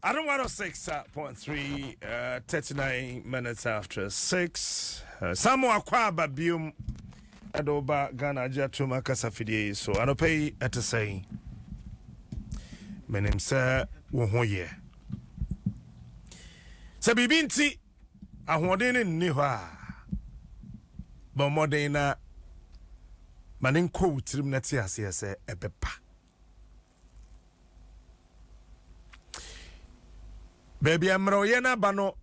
Adom 106.3, 39 minutes after 6. Samu akɔ aba biom ɛde woba Ghana agye atom akasa fidie yi so. Anɔpa yi ɛte sɛn? Menim sɛ wo ho yɛ. Sɛ biribi nti ahoɔden no nni hɔ a, bɔ mmɔden na ma ne nkɔ wo tirim na te aseɛ sɛ ɛbɛba. Baabi a mmerɛwyɛ no aba no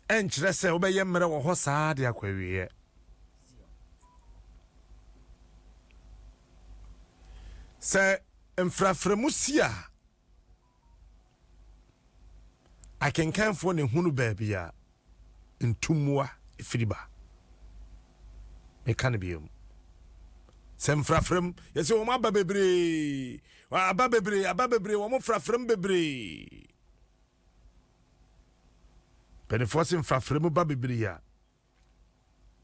ɛnkyerɛ sɛ wobɛyɛ mmerɛ wɔ hɔ saa de akɔ awieɛ. Sɛ mfraframu si a, akenkanfoɔ na ehunu baabi a ntummoa firi ba. Meka no bio. Sɛ mfrafram, yɛsɛ wɔn aba bebree, aba bebree, aba bebree, wɔn frafram bebree. Mpanimfoɔ se mfrafram ba bebree a,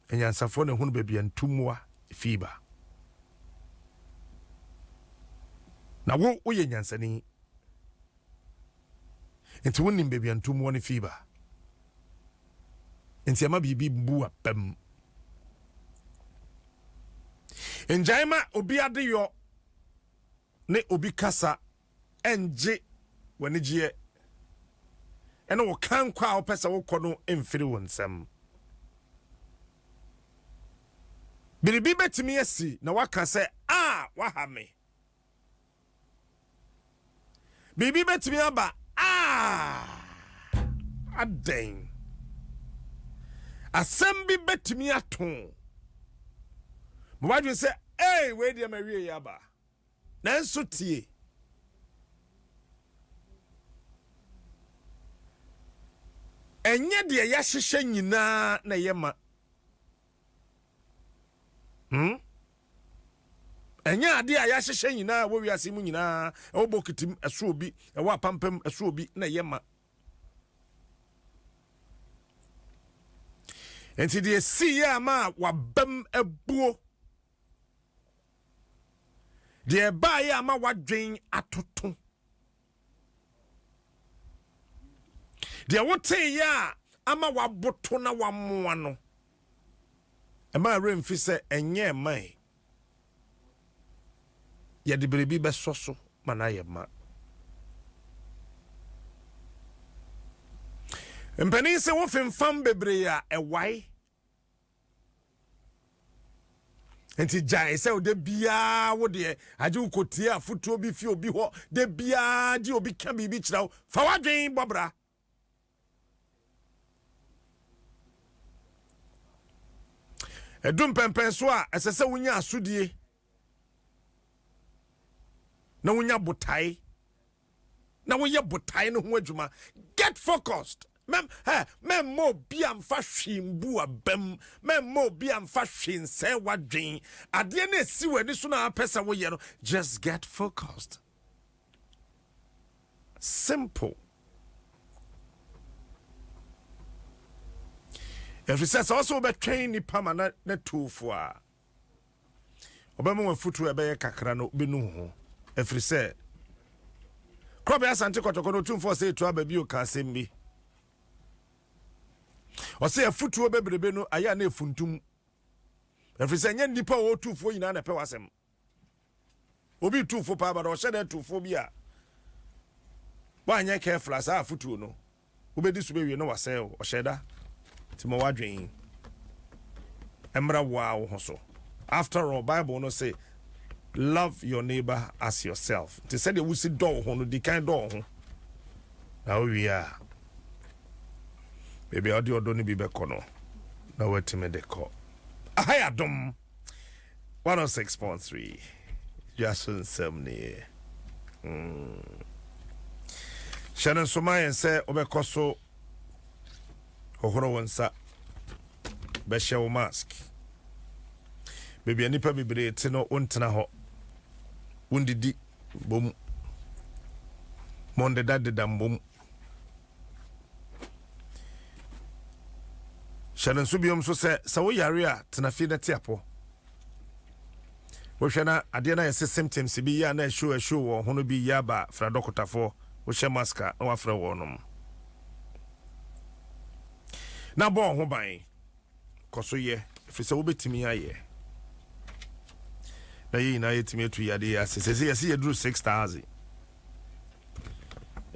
anyansafoɔ na ehunu baabi a ntummoa firi ba. Na wo, woyɛ nyansani. Nti wonim baabi a ntummoa no firi ba. Nti ɛma biribi mbu abam. Ngyae ma obi adeyɔ ne obi kasa ɛngye w'anigyeɛ ɛne wo kankɔ a wopɛ sɛ wokɔ no mfiri wo nsam. Biribi bɛtumi asi na waka sɛ, a waha me. Biribi bɛtumi aba a adɛn. Asɛm bi bɛtumi ato. Ma wadwene sɛ, ei, wei deɛ mawie yɛ aba. Nanso tie. Ɛnyɛ deɛ yɛahyehyɛ nyinaa na ɛyɛ ma. Hmm? Ɛnyɛ adeɛ a yɛahyehyɛ nyinaa ɛwɔ wiase mu nyinaa, ɛwɔ bokiti mu, ɛso obi, ɛwɔ apampam, ɛso obi na ɛyɛ ma. Nti deɛ ɛsiiɛ ama a wabam abuo, deɛ ɛbaeɛ ama wadwen atoto, deɛ woteeɛ a ama waboto na wamoa no, ɛma werɛ mfi sɛ ɛnyɛ mmae. Yɛde biribi bɛsɔ so ma no ayɛ ma. Mpanin sɛ wofemfam bebree a ɛwae. Nti gyae sɛ da biara wo deɛ agye wo kɔtie afotuo bi fi obi hɔ, da biara gye obi ka biribi kyerɛ wo. Fa w'adwen bɔ bra. Ɛdu mpɛmpɛn so a ɛsɛ sɛ wonya asodie na wonya botae na woyɛ botae no ho adwuma. Get focused. Mɛmma obi amfa hwee mbu abam, mɛmma obi amfa hwee nsɛe w'adwen. Adeɛ no esi w'ani so na apɛ sɛ woyɛ no, just get focused. Simple. Ɛfiri sɛ sɛ ɔsɛ wobɛtwɛn nipa ma na tuofo a, ɔbɛma wɔn afutuo a ɛbɛyɛ kakra no bɛnu ho. Ɛfiri sɛ Korɔbea Asante Kɔtɔkɔ no otumfoɔ sɛ etu aba bio ka asɛm bi. Ɔsɛ afutuo bebrebe no ayɛ a na efuntum. Ɛfiri sɛ ɛnyɛ nnipa a wɔtufoɔ nyinaa na ɛpɛ w'asɛm. Obi tu fo paa but ɔhyɛ dɛ tu fo bi a woanyɛ careful a saa afotuo no wobɛdi so bɛwie na wasɛe wo. Ɔhyɛ da nti ma w'adwen mmra wo ara wo ho so. After all, Bible no se love your neighbor as yourself. Nti sɛdeɛ wosi dɔ wo ho no, di kan dɔ wo ho na wowie a baabi a wode ɔdɔ no bi bɛkɔ no na woatumi de kɔ. Aha yɛ Adom 106.3 dwa so nsɛm nie. Hyɛ no nso ma yɛn sɛ wobɛkɔ so hohoro wo nsa, bɛhyɛ wo mask. Baabi a nnipa bebree te no, wontena hɔ, wondidi bom, mondedadeda mbom. Hyɛ no nso biom nso sɛ sɛ woyare a tena fie na te apɔ. Wohwɛ na adeɛ no ayɛ sɛ symptoms bi yɛ a na ɛhyew ɛhyew wɔ ho no bi yɛ aba fra dɔkotafoɔ. Wohyɛ mask a na wafrɛ wɔnom. Na bɔ wo ho ban. Kɔ so yɛ, ɛfiri sɛ wobɛtumi ayɛ. Na yɛn nyinaa yɛtumi atu yadeɛ yi ase. Sɛ sɛ yɛse yɛduru 6,000.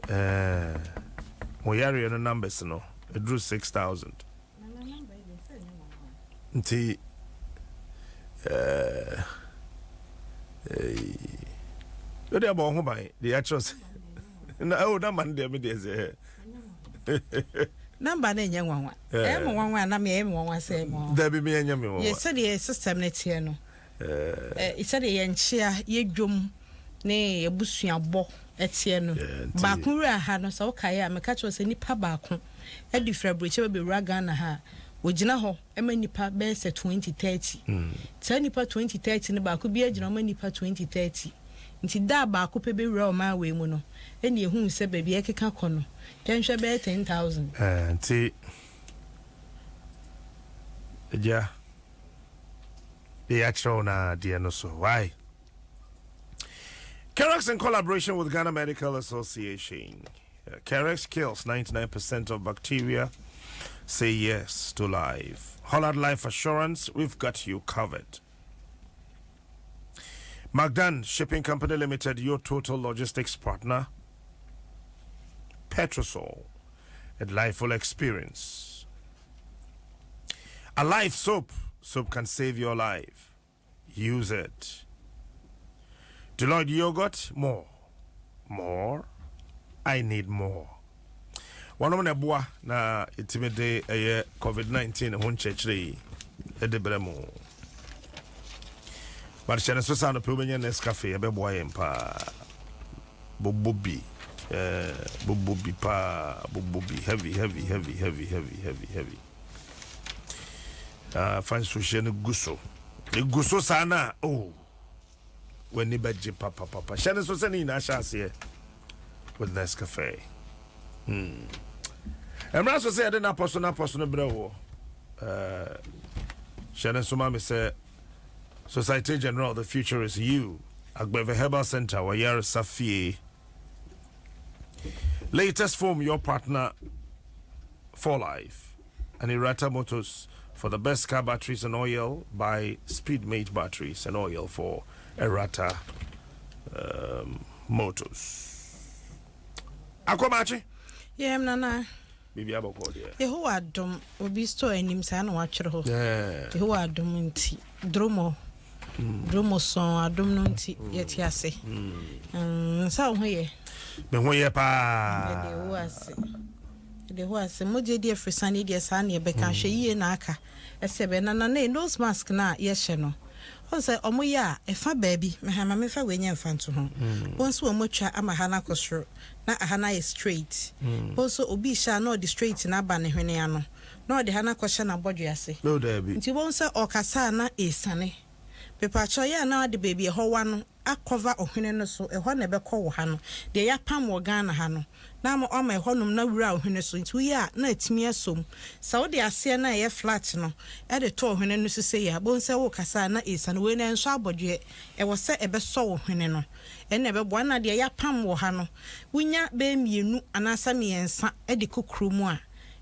Eh, mo yareɛ no numbers no, ɛduru 6,000. Nti, eh, eh, wode abɔ wo ho ban deɛ yɛakyerɛ sɛ na oh, namba no deɛ me deɛ sɛ Namba no nyɛ nwanwa. Ɛyɛ mo nwanwa a na me ɛyɛ me nwanwa sɛ ɛyɛ mo nwanwa. Dabi me ɛnyɛ me nwanwa. Yɛ sɛdeɛ system no teɛ no. Sɛdeɛ yɛn nkyea, yɛ dwom ne yɛ abusuabɔ teɛ no. Baako wura ha no sɛ wokae a meka kyerɛ wo sɛ nipa baako de firi aburokyire ba bɛwura Ghana ha a, ɔgyina hɔ ma nipa bɛyɛ sɛ 20, 30. Saa nipa 20, 30 no baako biara gyina hɔ ma nipa 20, 30. Nti da a baako pɛ bɛwura ɔman wei mu no, ɛna yɛhuu sɛ baabi a ɛkeka kɔ no, yɛnhwɛ bɛyɛ 10,000. Nti, Agya, deɛ yɛakyerɛ wo no ara deɛ no so. Why? Kerex in collaboration with Ghana Medical Association. Kerex kills 99% of bacteria. Say yes to life. Hollard Life Assurance, we've got you covered. Magdan Shipping Company Limited, your total logistics partner. Petrosol, a delightful experience. A life soap. Soap can save your life. Use it. Deloitte yogurt, more. More. I need more. Wɔnom na ɛboa na ɛtumi de ɛyɛ COVID-19 ho nkyerɛkyerɛ yi de brɛ mo. But hyɛ no so sɛ anɔpɛ wobɛnya Nescafe ɛbɛboa yɛn paa. Bobɔ bi eh, bobɔ bi paa, bobɔ bi heavy heavy heavy heavy heavy heavy heavy. Ah, fa nsuohyɛ no gu so. Egu so saa na oh. W'ani bɛgye papapapa. Hyɛ no so sɛ ne nyinaa hyɛ aseɛ with Nescafe. Hmm. Mmra so sɛ yɛde n'apɔ so n'apɔ so no brɛ wɔ. Eh, hyɛ no nso ma me sɛ Societe Generale, the future is you. Agbeve Herbal Center, wɔyaresa fie. Latest form your partner for life. And Erata Motors for the best car batteries and oil by Speedmate batteries and oil for Erata um, Motors. Akɔmakye. Yɛm nana. Biribi abɔkɔ deɛ. Yehowa adom obi store anim saa na watwerɛ hɔ. Yehowa adom nti dromo mm. dromo sɔn adom no nti mm. yɛte ase. Mm. Nsa wo ho yɛ. Me ho yɛ paa. Yɛde Yehowa ase. Yɛde Yehowa ase. Mogye di afirisan yi deɛ saa na yɛbɛka hwɛ yie na aka. Ɛsɛ bɛ na na nose mask na yɛhyɛ no. Ɔn sɛ ɔmo yɛ a ɛfa baabi mɛha ma mefa wei nyɛ mfa nto ho. Wɔn nso wɔn atwa ama ha no akɔ soro. na aha no ayɛ straight. Bohu sɛ obi rehyɛ a na ɔde straight no aba ne hwene ano, na ɔde ha no akɔhyɛ n'abɔdwe ase. No daabi. Nti wobɛhu sɛ ɔrekasa a na ɛresiane. Mepakyɛw yɛ a na wode baabi a ɛhɔ wa no akɔva ɔhwene no so, ɛhɔ na ɛbɛkɔ wɔ ha no. Deɛ yɛapam wɔ Ghana ha no, na ama woama ɛhɔnom no awura wo hwene so. Nti woyɛ a na atumi asɔ mu. Sɛ wode aseɛ no a ɛyɛ flat no de to ɔhwene no so sei a, bohu sɛ worekasa a na ɛresiane. Wei no ɛnsɔ abɔdweɛ, ɛwɔ sɛ ɛbɛsɔ wo hwene no. Ɛnna ɛbɛboa. Ɛnna deɛ yɛapam wɔ ha no, wonya bɛyɛ mmienu anaasɛ mmiɛnsa de kɔ kurom a,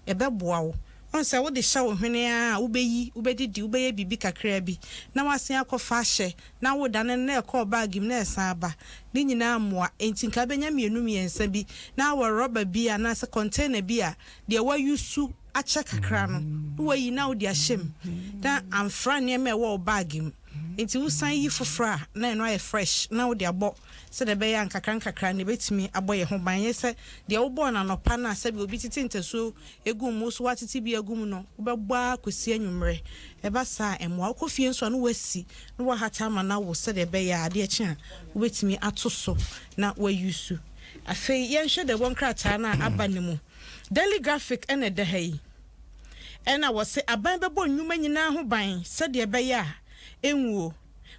ɛbɛboa wo. Woahu sɛ wode hyɛ wo hwene ara a, wobɛyi, wobɛdidi, wobɛyɛ biribi kakraa bi, na woasan akɔfa ahyɛ, na wodane no na ɛkɔ wo baage mu na ɛsan aba. Ne nyinaa mmoa. Enti nka wobɛnya mmienu mmiɛnsa bi, na wɔ rɔba bi anaasɛ container bi a deɛ woayusu akyɛ kakra no, na woayi na wode ahyɛ mu, na amfra nneɛma a ɛwɔ wo baage mu. Nti wo san yi foforɔ a na ɛno ayɛ fresh na wode abɔ sɛdeɛ ɛbɛyɛ a nkakra nkakra no ɛbɛtumi abɔ yɛn ho ban. Nyɛ sɛ deɛ wobɔɔ no anɔpa no a sɛdeɛ obi tete ntasuo gu mu wo nso woatete bi agu mu no wobɛbɔ ara kɔsi anwummerɛ. Ɛba saa a ɛmmoa. Wokɔ fie nso a na woasi na woahata ama no awo sɛdeɛ ɛbɛyɛ a adeɛ kye a wobɛtumi ato so na woayusu. Afei yɛnhwɛ dawubɔ nkrataa no a aba no mu. Daily Graphic na ɛda ha yi. Ɛna wɔse aban bɛbɔ nnwuma nyinaa ho ban sɛdeɛ ɛbɛyɛ a ɛnwuo.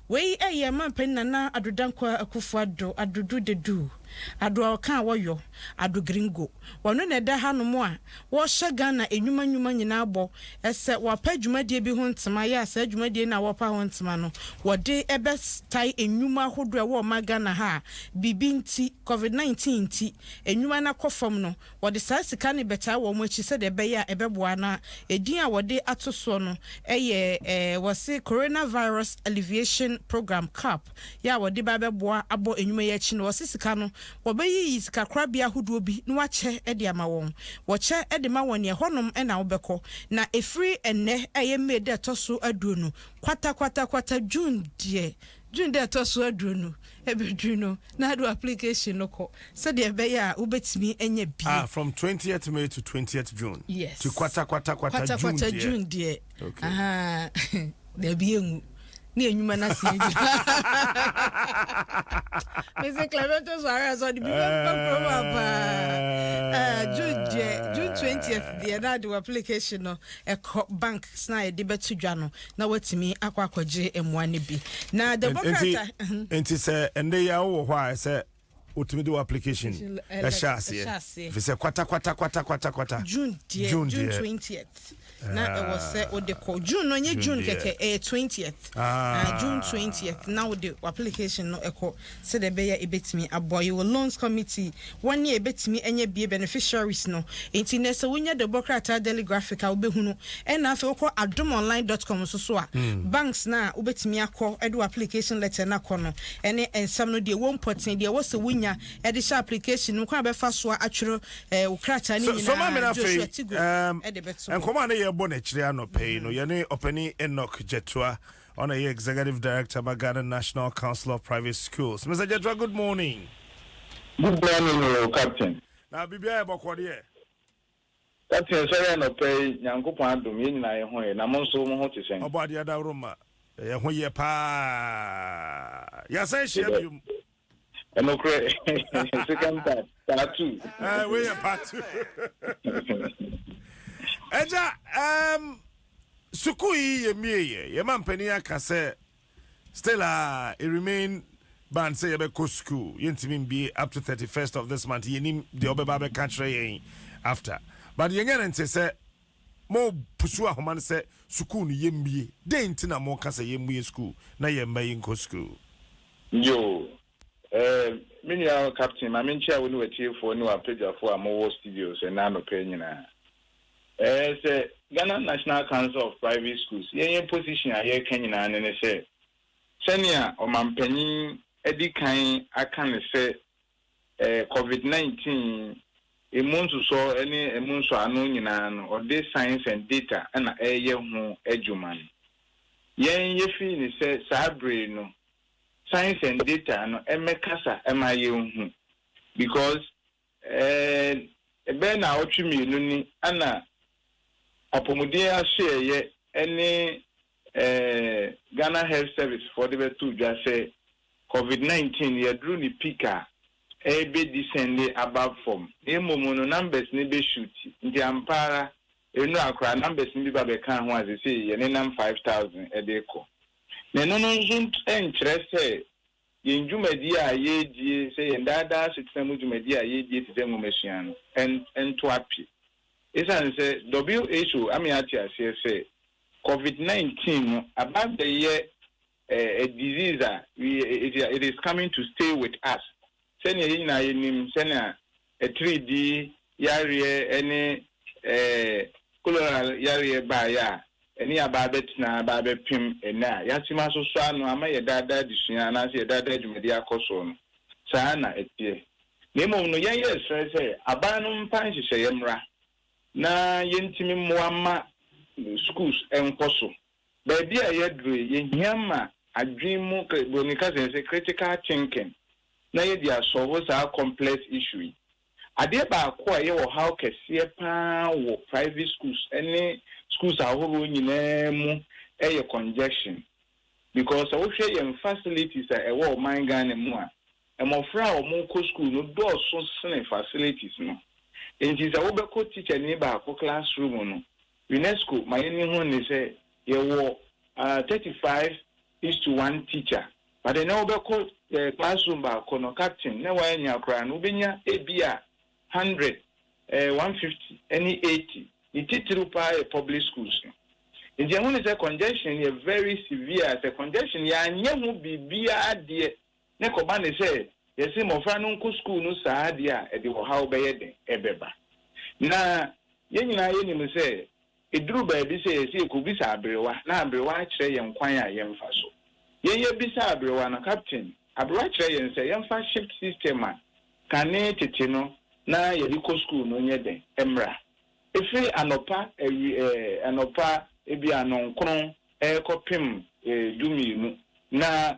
Wei yɛ Mampanin Nana Addo Dankwa Akufo Addo Addo Du Dadu. Ado a ɔka a wɔyɔ, Ado Gringo. Wɔno na ɛda hanom a wɔhyɛ Ghana nnwuma nnwuma nyinaa bɔ sɛ wɔapɛ dwumadie bi ho ntoma yɛ a saa dwumadie no a wɔpa ho ntoma no wɔde bɛtae nnwuma ahodoɔ a ɛwɔ ɔman Ghana ha a biribi nti, Covid 19 nti, nnwuma no akɔ fam no, wɔde saa sika no bɛtae wɔn akyi sɛdeɛ ɛbɛyɛ a ɛbɛboa. Na edin a wɔde ato soɔ no yɛ wɔse Coronavirus Alleviation Program, CAP, yɛ a wɔde ba bɛboa abɔ nnwuma yi akyi no. Wɔse sika no wɔbɛyiyi sikakorabea ahodoɔ bi na wakyɛ de ama wɔn. Wɔkyɛ de ma wɔn neɛ hɔnom na wobɛkɔ na ɛfiri ɛnnɛ a ɛyɛ May da ɛtɔ so 20 kwata kwata kwata June deɛ, June da ɛtɔ so 20 ɛbɛduru no na ade application no kɔ sɛdeɛ ɛbɛyɛ a wobɛtumi anya bi. Ah, from 20th May to 20th June. Yes. To kwata kwata kwata, kwata June kwata deɛ. June deɛ. Okay. Aha, dabi, engu ne enyuma na se gyina mese Clemento Suarez ɔde bi bɛmfa kurom a paa. June deɛ, June 20th deɛ, na ade wɔ application no ɛkɔ bank na yɛde bɛto dwa no na watumi akɔ akɔgye mmoa no bi na the Nti bɔkrata. Nti sɛ ɛnde yi a wowɔ hɔ a ɛsɛ wotumi de wɔ application ɛhyɛ aseɛ ɛhyɛ aseɛ. fi sɛ kwata kwata kwata kwata kwata June deɛ. June June deɛ. 20th na ɛwɔ sɛ wode kɔ. June no nyɛ June June deɛ. kɛkɛ, ɛyɛ 20th. Ah. June 20th na wode application no ɛkɔ sɛdeɛ ɛbɛyɛ ɛbɛtumi aboa. Yɛwɔ loans committee, wɔn ne ɛbɛtumi anya bie beneficiaries no. Nti nɛ sɛ wonya de bɔ krataa Daily Graphic a wobɛhunu, ɛna afei wokɔ adomonline.com nso so a, banks na wobɛtumi akɔ ɛde wɔ application letter no akɔ no, ɛne nsɛm no deɛ wɔ mpɔten deɛ ɛwɔ sɛ wonya ɛde hyɛ application no kwan a bɛfa so a atwerɛ wo krataa no So ma me nyinaa na Joshua afei Tigo ɛde bɛto hɔ. Nkɔmɔ a ne yɛbɔ n'akyiri anɔpɛ yi no, yɛne ɔpani Enoch Gyetuah, ɔna yɛ executive director ma Ghana National Council of Private Schools. Mr Gyetuah, good morning. Good morning, o Captain. Na biribiara yɛ bɔkɔ deɛ? Captain, sɔre anɔpɛ yi, Nyankopɔn adom, yɛn nyinaa yɛ ho yɛ, na mo nso mo ho te sɛn? Ɔbɔ adeɛ adaworo ma ɛyɛ ho yɛ paa. Yɛasan hyia biom. Ɛnokorɛ, second part, part two. Wei yɛ part two. Ɛgya, sukuu yi yɛ mmieyɛ, yɛma mpanin aka sɛ still a it remain ban sɛ yɛbɛkɔ school, yɛntumi mbie up to 31st of this month. Yɛnim deɛ ɔbɛba bɛka kyerɛ yɛn after, but yɛnyɛ no nte sɛ mo pusu ahoma no sɛ sukuu no yɛmbie. Den nti na moka sɛ yɛmmue school na yɛmma yi nkɔ school? Yo, me nua Captain, ma menkyia wo ne w'atiefoɔ ne w'apagyafoɔ a mowɔ studios ɛna anɔpɛ nyinaa. Sɛ Ghana National Council of Private Schools, yɛn position a yɛreka nyinaa ne sɛ sɛnea ɔmampanyin adi kan aka ne sɛ COVID-19 emu nsosɔ ne emu nsɔano nyinaa no, ɔde science and data ɛna ɛreyɛ ho adwuma no. Yɛn yɛfi ne sɛ saa bere no science and data no ɛmɛkasa ɛma yɛn hu, because ɛbɛn na awɔtwe 2 ni ana apɔmuden asoɛyɛ ɛne Ghana Health Service foɔ de bɛto dwa sɛ COVID-19 yɛduru ne peak a ɛbɛ descend aba fam, na mmom no numbers ne bɛ shoot. Nti ampa ara enu akora numbers no bi ba bɛka ho a sese yɛne nam 5,000 ɛde kɔ. Na ɛno no nso nkyerɛ sɛ yɛn dwumadi a yɛredie, sɛ yɛn daadaa asetena mu dwumadi a yɛredie te sɛ nwomasua no ɛnto ape, ɛsiane sɛ WHO ame ate aseɛ sɛ COVID-19 no aba bɛyɛ a disease a it is coming to stay with us, sɛnea yɛn nyinaa yɛnim sɛnea ɛtiridi yareɛ ne cholera yareɛ baeɛ a ɛne aba abɛtena aba abɛpem ɛnɛ a yɛatem asosɔ ano ama yɛ daadaa adesua anaasɛ yɛ daadaa dwumadi akɔ soɔ no. Saa na ɛteɛ. Na mmom no yɛn yɛ srɛ sɛ aban no mpa nhyehyɛeɛ mmra na yɛntumi mmoa ma schools nkɔ so. Baabi a yɛduru, yɛhia ma adwene mu, broni kasa sɛ critical thinking, na yɛde asɔwo saa complex issue yi. Adeɛ baako a ɛyɛ ɔhaw kɛseɛ paa wɔ private schools ne schools ahorow nyinaa mu ɛyɛ congestion, because sɛ wohwɛ yɛn facilities a ɛwɔ ɔman Ghana mu a, mmɔfra a wɔn kɔ school no dɔɔso sene facilities no. Nti sɛ wobɛkɔ teacher ni baako classroom no, UNESCO ma yɛn ni ho ne sɛ yɛwɔ 35 is to one teacher, but ɛnɛ wobɛkɔ Classroom baako no, captain, na wanya koraa no, wobɛnya ebi a 100, 150 ɛne 80. Ne titiriw paa yɛ public schools no. Nti ɛho ne sɛ congestion yɛ very severe. Sɛ congestion yɛanyɛ ho biribiara deɛ, ne kɔba ne sɛ yɛsi mmɔfra no nkɔ school no saa deɛ a, ɛde ɔhaw bɛyɛ den ɛbɛba. Na yɛn nyinaa yɛnim sɛ eduru baabi sɛ yɛsi ekobisa aberewa na aberewa akyerɛ yɛn kwan a yɛmfa so. Yɛn yɛbisa aberewa no, captain, aberewa kyerɛ yɛn sɛ yɛmfa shift system a kane tete no na yɛde kɔ school no nyɛ den mmra. Efiri anɔpa awi anɔpa ebi anɔnkron ɛkɔpem 12 na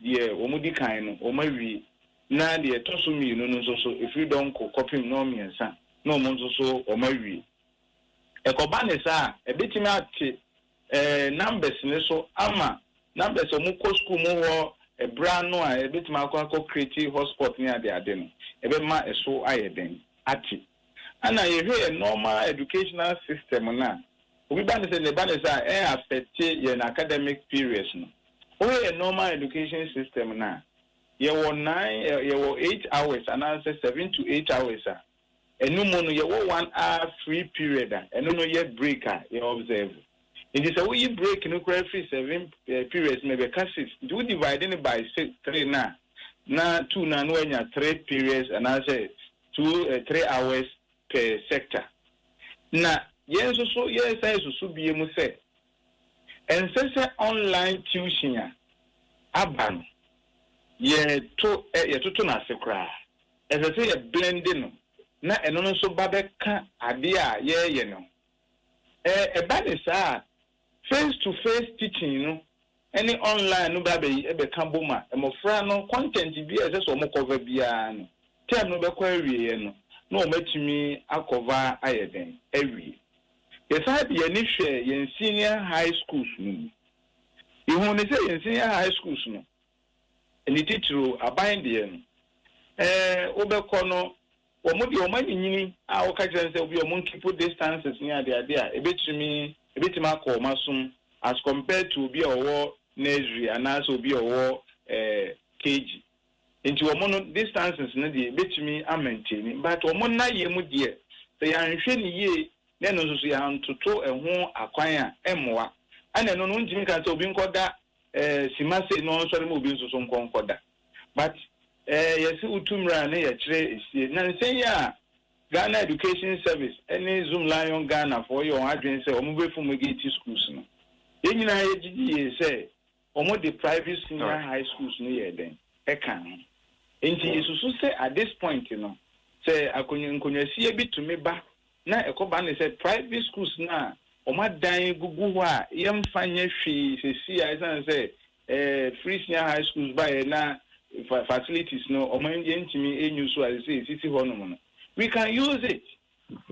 deɛ wɔn di kan no wɔn awie, na deɛ ɛtɔ so mmienu no nso so efiri dɔnko kɔpem 3:30 na wɔn nso so wɔn awie. Ɛkɔba ne saa, ebetumi ate numbers ne so ama numbers a wɔn kɔ school mu hɔ ɛbrɛ ano a ebetumi akɔ create hotspot ne ade ade no, ɛbɛma ɛso ayɛ den ate. Ana yɛhwɛ yɛ normal educational system na obi ba ne sɛ ne ba ne sɛ a ɛyɛ affect yɛn academic periods no. Wohwɛ yɛ normal education system na yɛwɔ 9, yɛwɔ 8 hours anaasɛ 7 to 8 hours a ɛno mu no yɛwɔ 1 hour free period a ɛno no yɛ break a yɛ observe. Nti sɛ woyi break no koraa firi seven periods ma ɛbɛka six. Nti wo divide no by six, three na two na wanya three periods anaasɛ 2, 3 hours per sector. Na yɛn nso so yɛsan susu bie mu sɛ ɛnsɛ sɛ online tuition a aba no yɛto yɛtoto n'ase koraa. Ɛsɛ sɛ yɛ blend no na ɛno no nso ba bɛka adeɛ a yɛreyɛ no. Ɛba ne saa a, face to face teaching no ɛne online no ba bɛyi ɛbɛka bom a, mmɔfra no content bi a ɛsɛ sɛ wɔn cover biara no, term no bɛkɔ awieɛ no na wɔn atumi acover ayɛ den awie. Yɛsan de yɛn ani hwɛ yɛn senior high schools no mu, ihu ne sɛ yɛn senior high schools no, ne titiri aban deɛ no, wobɛkɔ no, wɔn deɛ wɔn anyinyini a wɔka kyerɛ sɛ obi a wɔn keep distances ne adeade a ebetumi akɔ wɔn asom as compared to obi a ɔwɔ nursery anaasɛ obi a ɔwɔ KG. Nti wɔn no distances no deɛ ebetumi amaintain, but wɔn nan yɛ mu deɛ, sɛ yɛanhwɛ ne yie na ɛno nso so yɛantoto ɛho akwan a ɛmmoa. Ɛna ɛno no ntumi ka sɛ obi nkɔda sima sei na ɔnsɔre ma obi nso so nkɔ nkɔda. But yɛsi wotu mmerɛ a ne yɛkyerɛ esie na nsɛn yi a Ghana Education Service ɛne Zoomlion Ghana foɔ yɛ wɔn adwene sɛ wɔn bɛ fumigate schools no, yɛn nyinaa yɛgyegye yie sɛ wɔn de private senior high schools no yɛ dɛn ɛka ho. Nti esusu sɛ at this point no, sɛ akonnwa nkonnwasie bi tumi ba na ɛkɔba ne sɛ private schools no a wɔn adan gugu hɔ a yɛmfa nyɛ hwee sisi a, ɛsan sɛ free senior high schools ba yɛ na facilities no wɔn yɛntumi enyu so a sisi esisi hɔ nom no, we can use it.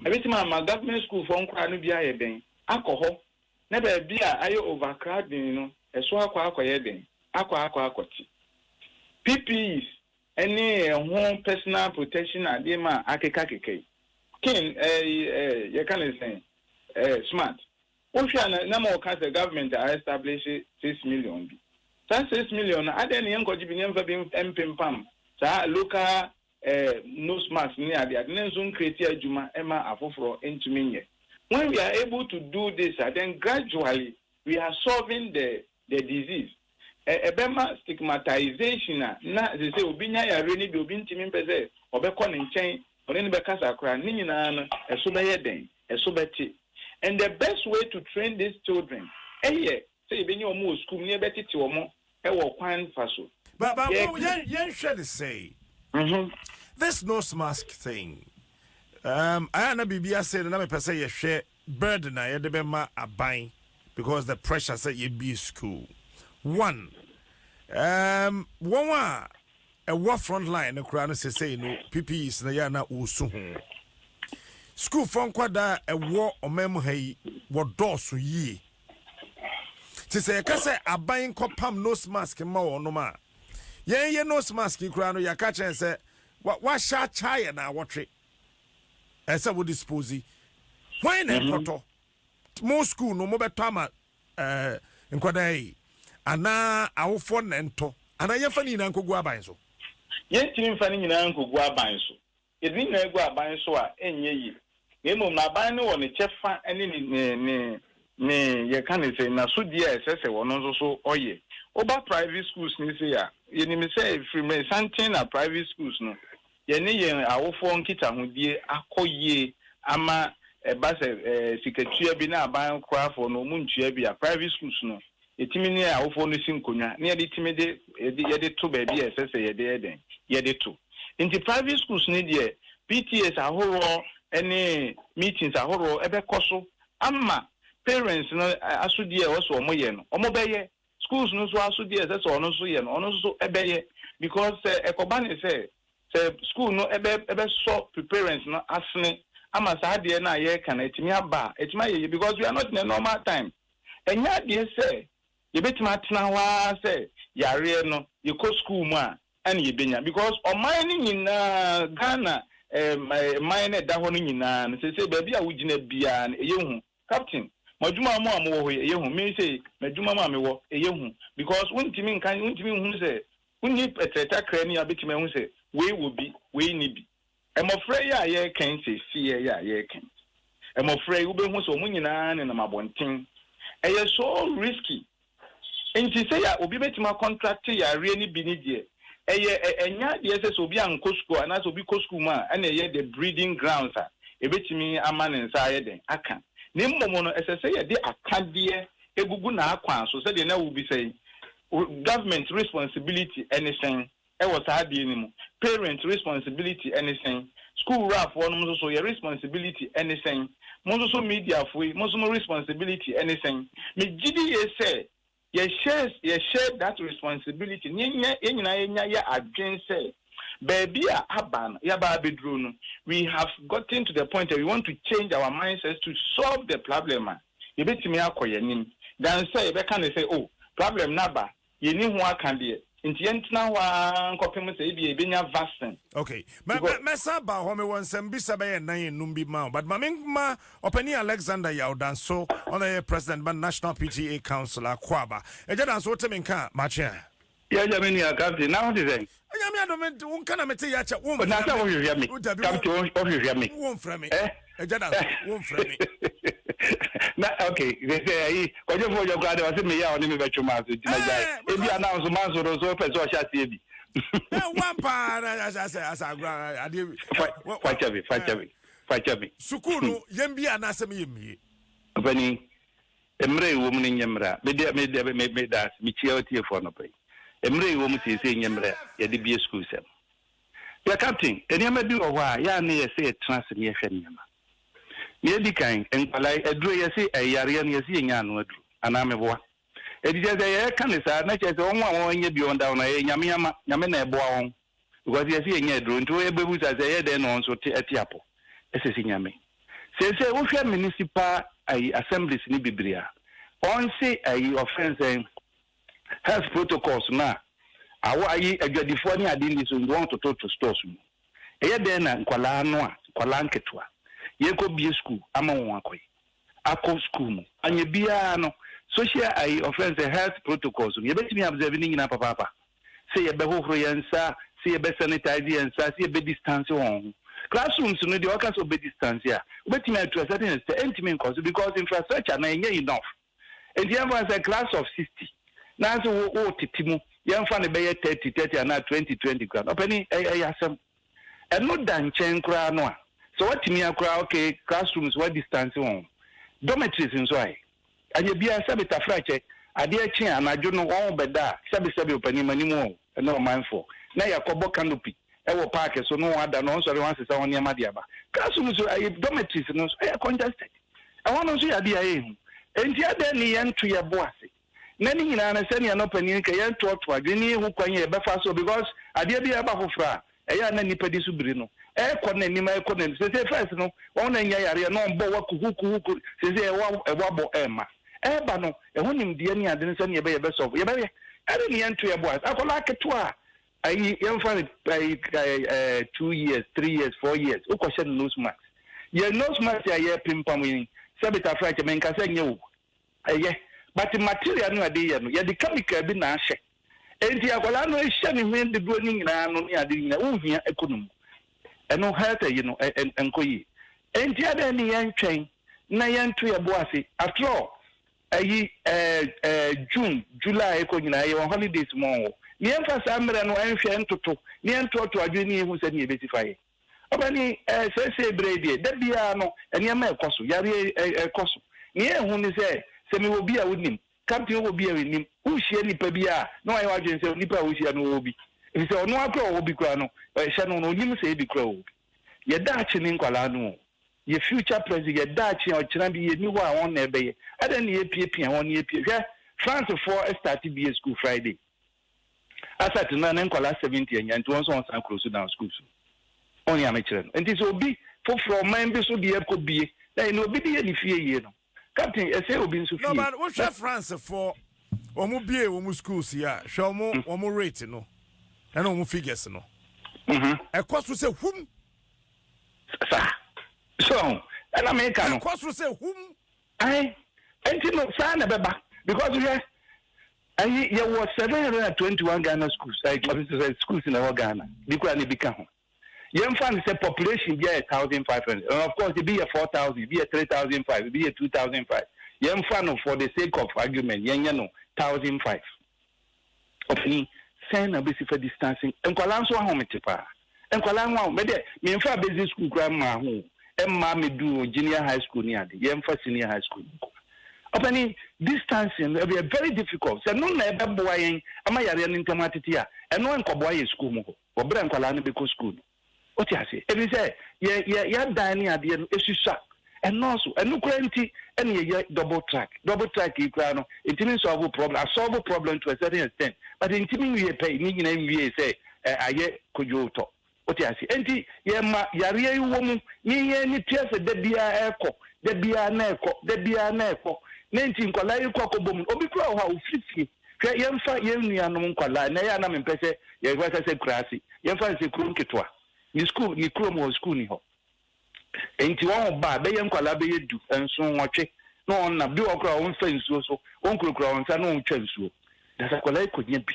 Ebitumi ama government school fɔ nkora no bi ayɛ den akɔ hɔ na baabi a ayɛ overcrowding no ɛso akɔ akɔyɛ den akɔ akɔte. PPEs ɛne ɛho personal protection adeɛ ma akeka keka yi kin ɛɛ ɛɛ yɛka ne sɛn smart. Wohwɛ a na ma wɔka sɛ government a establish 6 million bi. Saa 6 million no adeɛ ne yɛn nkɔgye bi ne yɛnfa bi mpempam saa local nose mask ne ade ade ne nso ncreate adwuma ɛma afoforɔ ntumi nyɛ. When we are able to do this, then gradually we are solving the disease. Ɛbɛma stigmatization a na sɛ obi nya yare ne bi, obi ntumi mpɛ sɛ ɔbɛkɔ ne nkyɛn ɔne ne bɛkasa koraa ne nyinaa no, ɛso bɛyɛ den, ɛso bɛte. And the best way to train these children ɛyɛ sɛ yɛbɛnya wɔn wɔ school ne yɛbɛtete wɔn ɛwɔ kwan fa so. But yɛnhwɛ ne sɛ this nose mask thing, ayɛ na biribi ase no na mepɛ sɛ yɛhwɛ burden a yɛde bɛma aban because the pressure sɛ yɛbie school one, wɔn a ɛwɔ front line no koraa no sesei no PPEs no yɛ na wɔsu ho. School fɔ nkwadaa a ɛwɔ ɔman mu ha yi wɔdɔɔso yie, nti sɛ yɛka sɛ aban nkɔpam nose mask ma wɔnom a, yɛn yɛ nose mask yi koraa no, yɛaka kyerɛ sɛ wahyɛ akya yɛ na awɔtwe ɛsɛ wo dispose. Hwan na ɛkɔtɔ mo school no mobɛtɔ ama nkwadaa yi anaa awofoɔ na ntɔ? Anaa yɛmfa ne nyinaa nkɔgu aban so? Yɛntumi mfa ne nyinaa nkɔgu aban so. Yɛde ne nyinaa gu aban so a, ɛnyɛ yie. Na mmom no, aban no wɔ ne kyɛfa ne ne ne ne ne yɛka ne sɛ n'asodie a ɛsɛ sɛ ɔno nso so ɔyɛ. Woba private schools no sei a, yɛnim sɛ ɛfiri mmerɛ santen na private schools no, yɛne yɛn awofoɔ nkitahodie akɔ yie ama ɛba sɛ sikatua bi na aban korafoɔ no wɔn ntua bi a, private schools no, yɛtumi ne awofoɔ no si nkonnwa na yɛde tumi de yɛde yɛde to baabi a ɛsɛ sɛ yɛde yɛ dɛn yɛde to. Nti private schools no deɛ, PTAs ahoroɔ ne meetings ahoroɔ ɛbɛkɔ so ama parents no asodie a ɛwɔ sɛ wɔn yɛ no, wɔn bɛyɛ. Schools no nso asodie a ɛsɛ sɛ ɔno nso yɛ no, ɔno nso ɛbɛyɛ, because sɛ ɛkɔba ne sɛ school no ɛbɛsɔ parents no asene ama saa adeɛ no a yɛreka no ɛtumi aba a, ɛtumi ayɛ yie, because we are not in a normal time. Ɛnyɛ adeɛ sɛ yɛbɛtumi atena hɔ ara sɛ yareɛ no yɛkɔ school mu a ɛna yɛbɛnya, because ɔman no nyinaa, Ghana man no ɛda hɔ no nyinaa no, sɛ baabi a wogyina biara no ɛyɛ hu. Captain, mo adwuma mu a mowɔ hɔ yi, ɛyɛ hu. Me sɛ m'adwuma mu a mewɔ, ɛyɛ hu, because wontumi nka, wontumi nhu sɛ wonni ɛtrɛtakra ni a wobɛtumi ahu sɛ wei wɔ bi, wei ni bi. Mmɔfra yi a yɛrekɛn sɛsiɛ yi a yɛrekɛn mmɔfra yi, wobɛhu sɛ ɔmo nyinaa nenam abɔnten. Ɛyɛ so risky. Nti sɛ yɛ obi bɛtumi acontract yareɛ no bi ne deɛ, ɛyɛ ɛnya adeɛ sɛ obi ankɔ sukuu anaasɛ obi kɔ sukuu mu a, ɛna ɛyɛ the breeding grounds a ebɛtumi ama ne nsa ayɛ den aka. Ne mmom no, ɛsɛ sɛ yɛde akadeɛ egugu n'akwan so sɛdeɛ na wo bisa yi, government responsibility ɛne sɛn ɛwɔ saa adeɛ no mu, parent responsibility ɛne sɛn, school wurafoɔ no nso so yɛ responsibility ɛne sɛn, mo nso so mediafoɔ yi, mo nso mo responsibility ɛne sɛn. Megye di yie sɛ yɛhyɛ that responsibility ne yɛnya, yɛn nyinaa yɛnya yɛ adwen sɛ baabi a aba no yɛaba abɛduro no, we have gotten to the point that we want to change our mindsets to solve the problem a yɛbɛtumi akɔ yɛn anim dan sɛ yɛbɛka ne sɛ, oh, problem n'aba, yɛni ho aka deɛ, nti yɛntena hɔ ara nkɔpem sɛ ebi yɛbɛnya vaccine. Okay, mɛsa ba hɔ. Mewɔ nsɛm bisa bɛyɛ nan enum bi ma wo, but ma ma ɔpanin Alexander Yawdanso, ɔno yɛ president ma National PTA Council. Akɔ ɛgya danso, wote me nka makye a? Yɛgya me nua Captain, na wote sɛn? Nyame adom, wo nka na mete yɛ akyɛ wo. Na sɛ wohwehwɛ me, Captain, wohwehwɛ me. Womfrɛ me. Ɛgya danso, womfrɛ me. Na okay, sɛ ayi kɔdwofoɔ dwɔ koraa de ɔse meyɛ a ɔne me bɛtwe ma so, nti magyae. Ebi ana nso manso no so wopɛ sɛ ɔhyɛ aseɛ bi. Wan paa na asɛ agorɔ adeɛ. Fakyɛ me, fakyɛ me, fakyɛ me. Sukuu no, yɛn bi anaasɛ meyɛ mmie? Ɔpani, mmerɛ ɛwɔ mu no nyɛ mmerɛ a mede mede meda ase, mekyia otiefoɔ no pɛ. Mmerɛ ɛwɔ mu seesei nyɛ mmerɛ a yɛde bie sukuu sɛm. Yɛ Captain, nneɛma bi wɔ hɔ a yɛa ne yɛ sɛ yɛtena ase ne yɛhwɛ nneɛma. Na yɛdi kan, nkwalaa aduro, yɛse ɛyareɛ no, yɛse yɛnya ano aduro anaa meboa? Ɛti kyerɛ sɛ yɛka ne saa na kyerɛ sɛ wɔn a wɔn anya bi wɔn da hɔ no, ɛyɛ Nyame ama, Nyame na ɛboa wɔn, because yɛse yɛnya aduro. Nti wɔyɛ bɛbu sa sɛ ɛyɛ dɛn na wɔn nso te ɛte apɔ, ɛsɛ sɛ Nyame. Seesei wohwɛ municipal ayi assemblies ne bebree a wɔn se ayi ɔfɛn sɛn health protocols no a awɔ ayi adwadifoɔ ne ade ndi so, nti wɔn tototo stores mu. Ɛyɛ dɛn na nkwalaa no a nkwalaa nketewa yɛkɔ bie school ama wɔn akɔ yi akɔ school mu, anya biara no social ayi ɔfɛn sɛ health protocols no yɛbɛtumi observe ne nyinaa papaapa, sɛ yɛbɛhohoro yɛn nsa, sɛ yɛbɛ sanitize yɛn nsa, sɛ yɛbɛ distance wɔn ho? Classrooms no deɛ, ɔka sɛ ɔbɛ distance a, wobɛtumi atu a certain extent, ɛntumi nkɔ so because infrastructure na ɛnyɛ enough. Nti yɛmfa sɛ class of 60 nanso wo tete mu, yɛmfa no bɛyɛ 30 30 anaa 20 20 koraa, ɔpɛni, ɛyɛ asɛm. Ɛno da nkyɛn koraa no a, sɛ watumi akora, okay, classrooms wa distance wɔn, dormitories nso ayɛ anyɛ biara sɛbi tafrakyɛ, adeɛ kye a anadwo no wɔn bɛda a, sɛbi sɛbi, ɔpanin anim wɔn ɛne ɔmanfoɔ na yɛakɔbɔ canopy ɛwɔ park so no, wɔn ada no wɔn sɔre, wɔn asesa wɔn nneɛma de aba classroom so. Ɛyɛ dormitories no nso ɛyɛ congested, ɛhɔ no nso yɛ adeɛ a ɛyɛ hu. Nti adan ni yɛnto yɛ bo ase na ne nyinaa no sɛnea no panin ka yɛntoɔtoɔ adwene ne yɛhu kwan yɛ yɛbɛfa so, because adeɛ bi a ɛba foforɔ a, ɛyɛ a na nipa di so biri no ɛkɔ n'anim, ɛkɔ n'anim. Sese first no, wɔn na nya yareɛ na ɔbɔ wa kuhukuhuku. Sese ɛwɔ ɛwɔ abɔ ɛɛma ɛɛba no, ɛho nimdeɛ ne ade no sɛnea yɛbɛyɛ bɛsɔfo yɛbɛyɛ ɛde ne yɛnto yɛ bo ase. Akɔla aketewa a ayi yɛmfa no ayi ɛɛ 2 years, 3 years, 4 years, wokɔhyɛ no nose mask. Yɛ nose mask a yɛpempam yi, sɛbi tafra kyɛ, menkasa nyɛ o, ɛyɛ, but material no a yɛde yɛ no, yɛde chemical bi na ahyɛ. Enti akwadaa no hyɛ ne hwene dodoɔ no nyinaa no ne ade nyinaa wohia ɛkɔ no mu. Ɛno health ayi no ɛnkɔ yie. Enti adɛn ne yɛntwɛn na yɛnto yɛn bo ase. After all ayi ɛɛ ɛɛ June, July ɛkɔ nyinaa yɛwɔ holidays mu ɔwɔ. Ne yɛmfa saa mmerɛ no ɛnhwɛ ntoto ne yɛntoatoa adwene ne yɛhu sɛdeɛ yɛbɛsi fa yɛ. Ɔbani, eh, seesei berɛ yi deɛ, da biara no, nneɛma rekɔ so, yareɛ yi ɛrekɔ so. Nea ɛyɛ hu ne sɛ, sɛ mewɔ bi a wonim, Captain wɔ bi a mennim, worehyia nipa bi a, na wayɛ w'adwene sɛ onipa a wohyia no ɔwɔ bi. Ɛfiri sɛ ɔno ara koraa ɔwɔ bi koraa no, hyɛ no no, ɔnnim sɛ ebi koraa ɔwɔ bi. Yɛn daakye ne nkwadaa no o. Yɛn future president, yɛn daakye a ɔkyena bi yɛnni hɔ a wɔn na ɛbɛyɛ. Adɛn na yɛrepiapia wɔn na yɛpia? Hwɛ, Francefoɔ starte bie school Friday. Asat no na ne nkwadaa 70 anya nti wɔn nso wɔn san close down schools no. Wɔn nea mekyerɛ no. Nti sɛ obi foforɔ ɔman bi so deɛ kɔ bie na ɛna obi de yɛ ne fie yie no. Captain ɛsɛ obi nso No fie. but wohwɛ France foɔ wɔn bie wɔn schools yi a hwɛ wɔn wɔn rate no ɛna wɔn figures no. Ɛkɔ so sɛ hum. Saa. So ɛna meka no. Ɛkɔ so sɛ hum. Ae nti no saa na ɛbɛba because hwɛ ayi yɛwɔ 721 Ghana schools ɛɛ schools na ɛwɔ Ghana bi koraa na ebi ka ho yɛmfa no sɛ population bi ayɛ 1500 and of course ebi yɛ 4000 ebi yɛ 3005 ebi yɛ 2005 yɛmfa no for the sake of argument yɛnyɛ no 1005. Ɔpanin, sɛn na wobɛsi fa distancing? Nkwadaa nso ahomete paa. Nkwadaa ho ahom. Medeɛ, memfaa basic school koraa mmaa ho o. Ɛmmaa meduu junior high school ne ade. Yɛmfa senior high school nko. Ɔpanin, distancing no, ɛbɛyɛ very difficult. Sɛ ɛno na ɛbɛboa yɛn ama yareɛ no ntɛm atete a, ɛno ɛnkɔboa yɛn sukuu mu hɔ. Wɔ berɛ a nkwadaa no bɛkɔ sukuu no. Wote aseɛ? Ɛfiri sɛ yɛ yɛ yɛadan ne adeɛ no ɛsusua, ɛnnɔɔso. Ɛno koraa nti ɛna yɛyɛ double track. Double track yi koraa no, ɛntumi nsɔlvo problem. Asɔlvo problem to a certain extent, but ɛntumi nwie pɛ, ne nyinaa nwiee sɛ ɛ ayɛ kodwoo tɔ. Wote aseɛ? Ɛnti yɛma yareɛ yi wɔ mu, ne yɛn ani tua sɛ da biara ɛrekɔ, da biara na ɛrekɔ, da biara na ɛrekɔ. Na ɛnti nkwadaa yi kɔ akɔbɔ mu no, obi koraa wɔ hɔ a ɔfiri fie. Hwɛ, yɛmfa yɛn nuanom nkwadaa, nnɛ yɛ a na mempɛ sɛ yɛbɛka sɛ nkuraase, yɛmfa no sɛ kuro nketewa, ne sukuu, ne kurom hɔ, sukuu nni hɔ. Enti wɔn ba a, bɛyɛ nkwadaa bɛyɛ du, nson, nwɔtwe, na wɔn nam, bi wɔ hɔ koraa a wɔmfa nsuo so, wɔnkurakura wɔn nsa na wɔtwa nsuo. Na sɛ akwadaa yi kɔnya bi,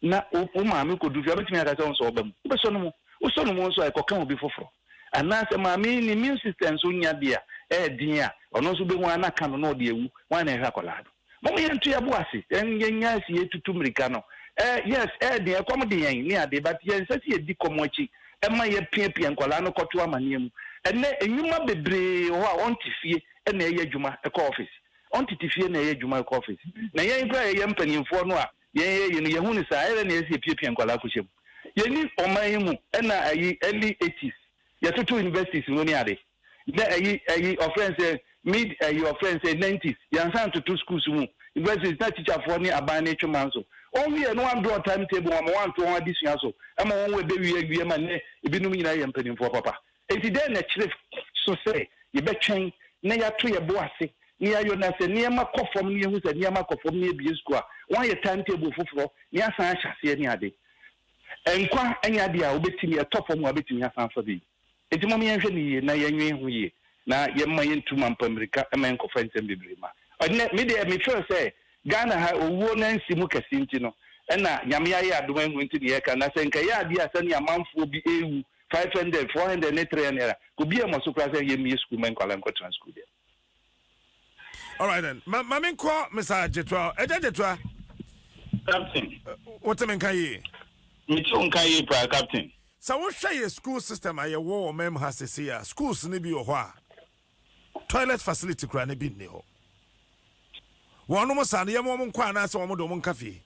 na wo, wo maame kɔdu fie a, wobɛtumi aka sɛ ɔnsɔ wo ba mu. Wobɛsɔ no mu. Wosɔ no mu nso a, ɛkɔka obi foforɔ. Anaasɛ maame yi ne immune system nso nya deɛ a ɛyɛ den a, ɔno nso bɛhu ara na aka no na ɔde awu. Hwan na ɛhwɛ akwadaa no? Mom yɛnto yɛn bo ase, yɛn yɛnya asi yɛtutu mmirika no. Eh, yes, ɛyɛ den, ɛkɔm de yɛn ne ade, but yɛnsɛ sɛ yɛdi kɔm akyi ɛma yɛpiapia nkwadaa no kɔto amaneɛ mu. Ɛnnɛ, nnwuma bebree wɔ hɔ a ɔnte fie na ɛyɛ adwuma kɔ office. Ɔntete fie na ɛyɛ adwuma kɔ office. Na yɛn koraa a yɛyɛ mpanimfoɔ no a yɛn yɛyɛ no, yɛhu no saa, ɛyɛ dɛn na yɛsɛ yɛpiapia nkwadaa kɔhyɛ mu? Yɛnni ɔman yi mu ɛna ayi early eighties, yɛtoto universities mu ne ade. Nɛ ɛyi ɛyi ɔfrɛ no sɛ mid ɛyi ɔfrɛ no sɛ nineties yansan toto schools mu universities na teacher foɔ ne aban no twe manso wɔn wie no wɔn draw time table wɔn ma wɔn anto wɔn adesua so ɛma wɔn wɔ ɛbɛ wie awie ma nɛ ebinom nyinaa yɛ mpanimfoɔ papa enti dɛn na ɛkyerɛ so sɛ yɛbɛtwɛn na yɛato yɛ bo ase na yɛayɔ na sɛ nneɛma kɔ fam na yɛhu sɛ nneɛma kɔ fam na yɛbie school a wɔn ayɛ time table foforɔ na yɛasan ahyɛ aseɛ ne ade nkwa nyɛ adeɛ a wobɛtumi ɛtɔ fam a wobɛtumi asan afa bi. Enti mom yɛnhwɛ no yie na yɛnwen ho yie na yɛmma yɛntu mampa mmirika mma yɛnkɔfa nsɛm bebree mma. Ɛnnɛ me deɛ me feel sɛ Ghana ha owuo no ansi mu kɛse nti no ɛna Nyame ayɛ adom ahu nti na yɛka na sɛ nka ɛyɛ adeɛ a sɛnea amanfoɔ bi ɛrewu 500, 400 ne 300 a nka obiara mmɔ so koraa sɛ yɛmmue sukuu mma nkwadaa nkɔtena sukuu deɛ. All right then. Ma ma menkɔ Mr. Gyetua. Ɛgya Gyetua. Captain. Wote me nka yie? Mete wo nka yie paa, Captain. Sɛ wohwɛ yɛ school system a yɛwɔ wɔ ɔman mu ha sesei a, schools no bi wɔ hɔ a, toilet facility koraa no bi nni hɔ. Wɔnom saa no, yɛma wɔn nkɔ anaasɛ wɔn de wɔn nka fie?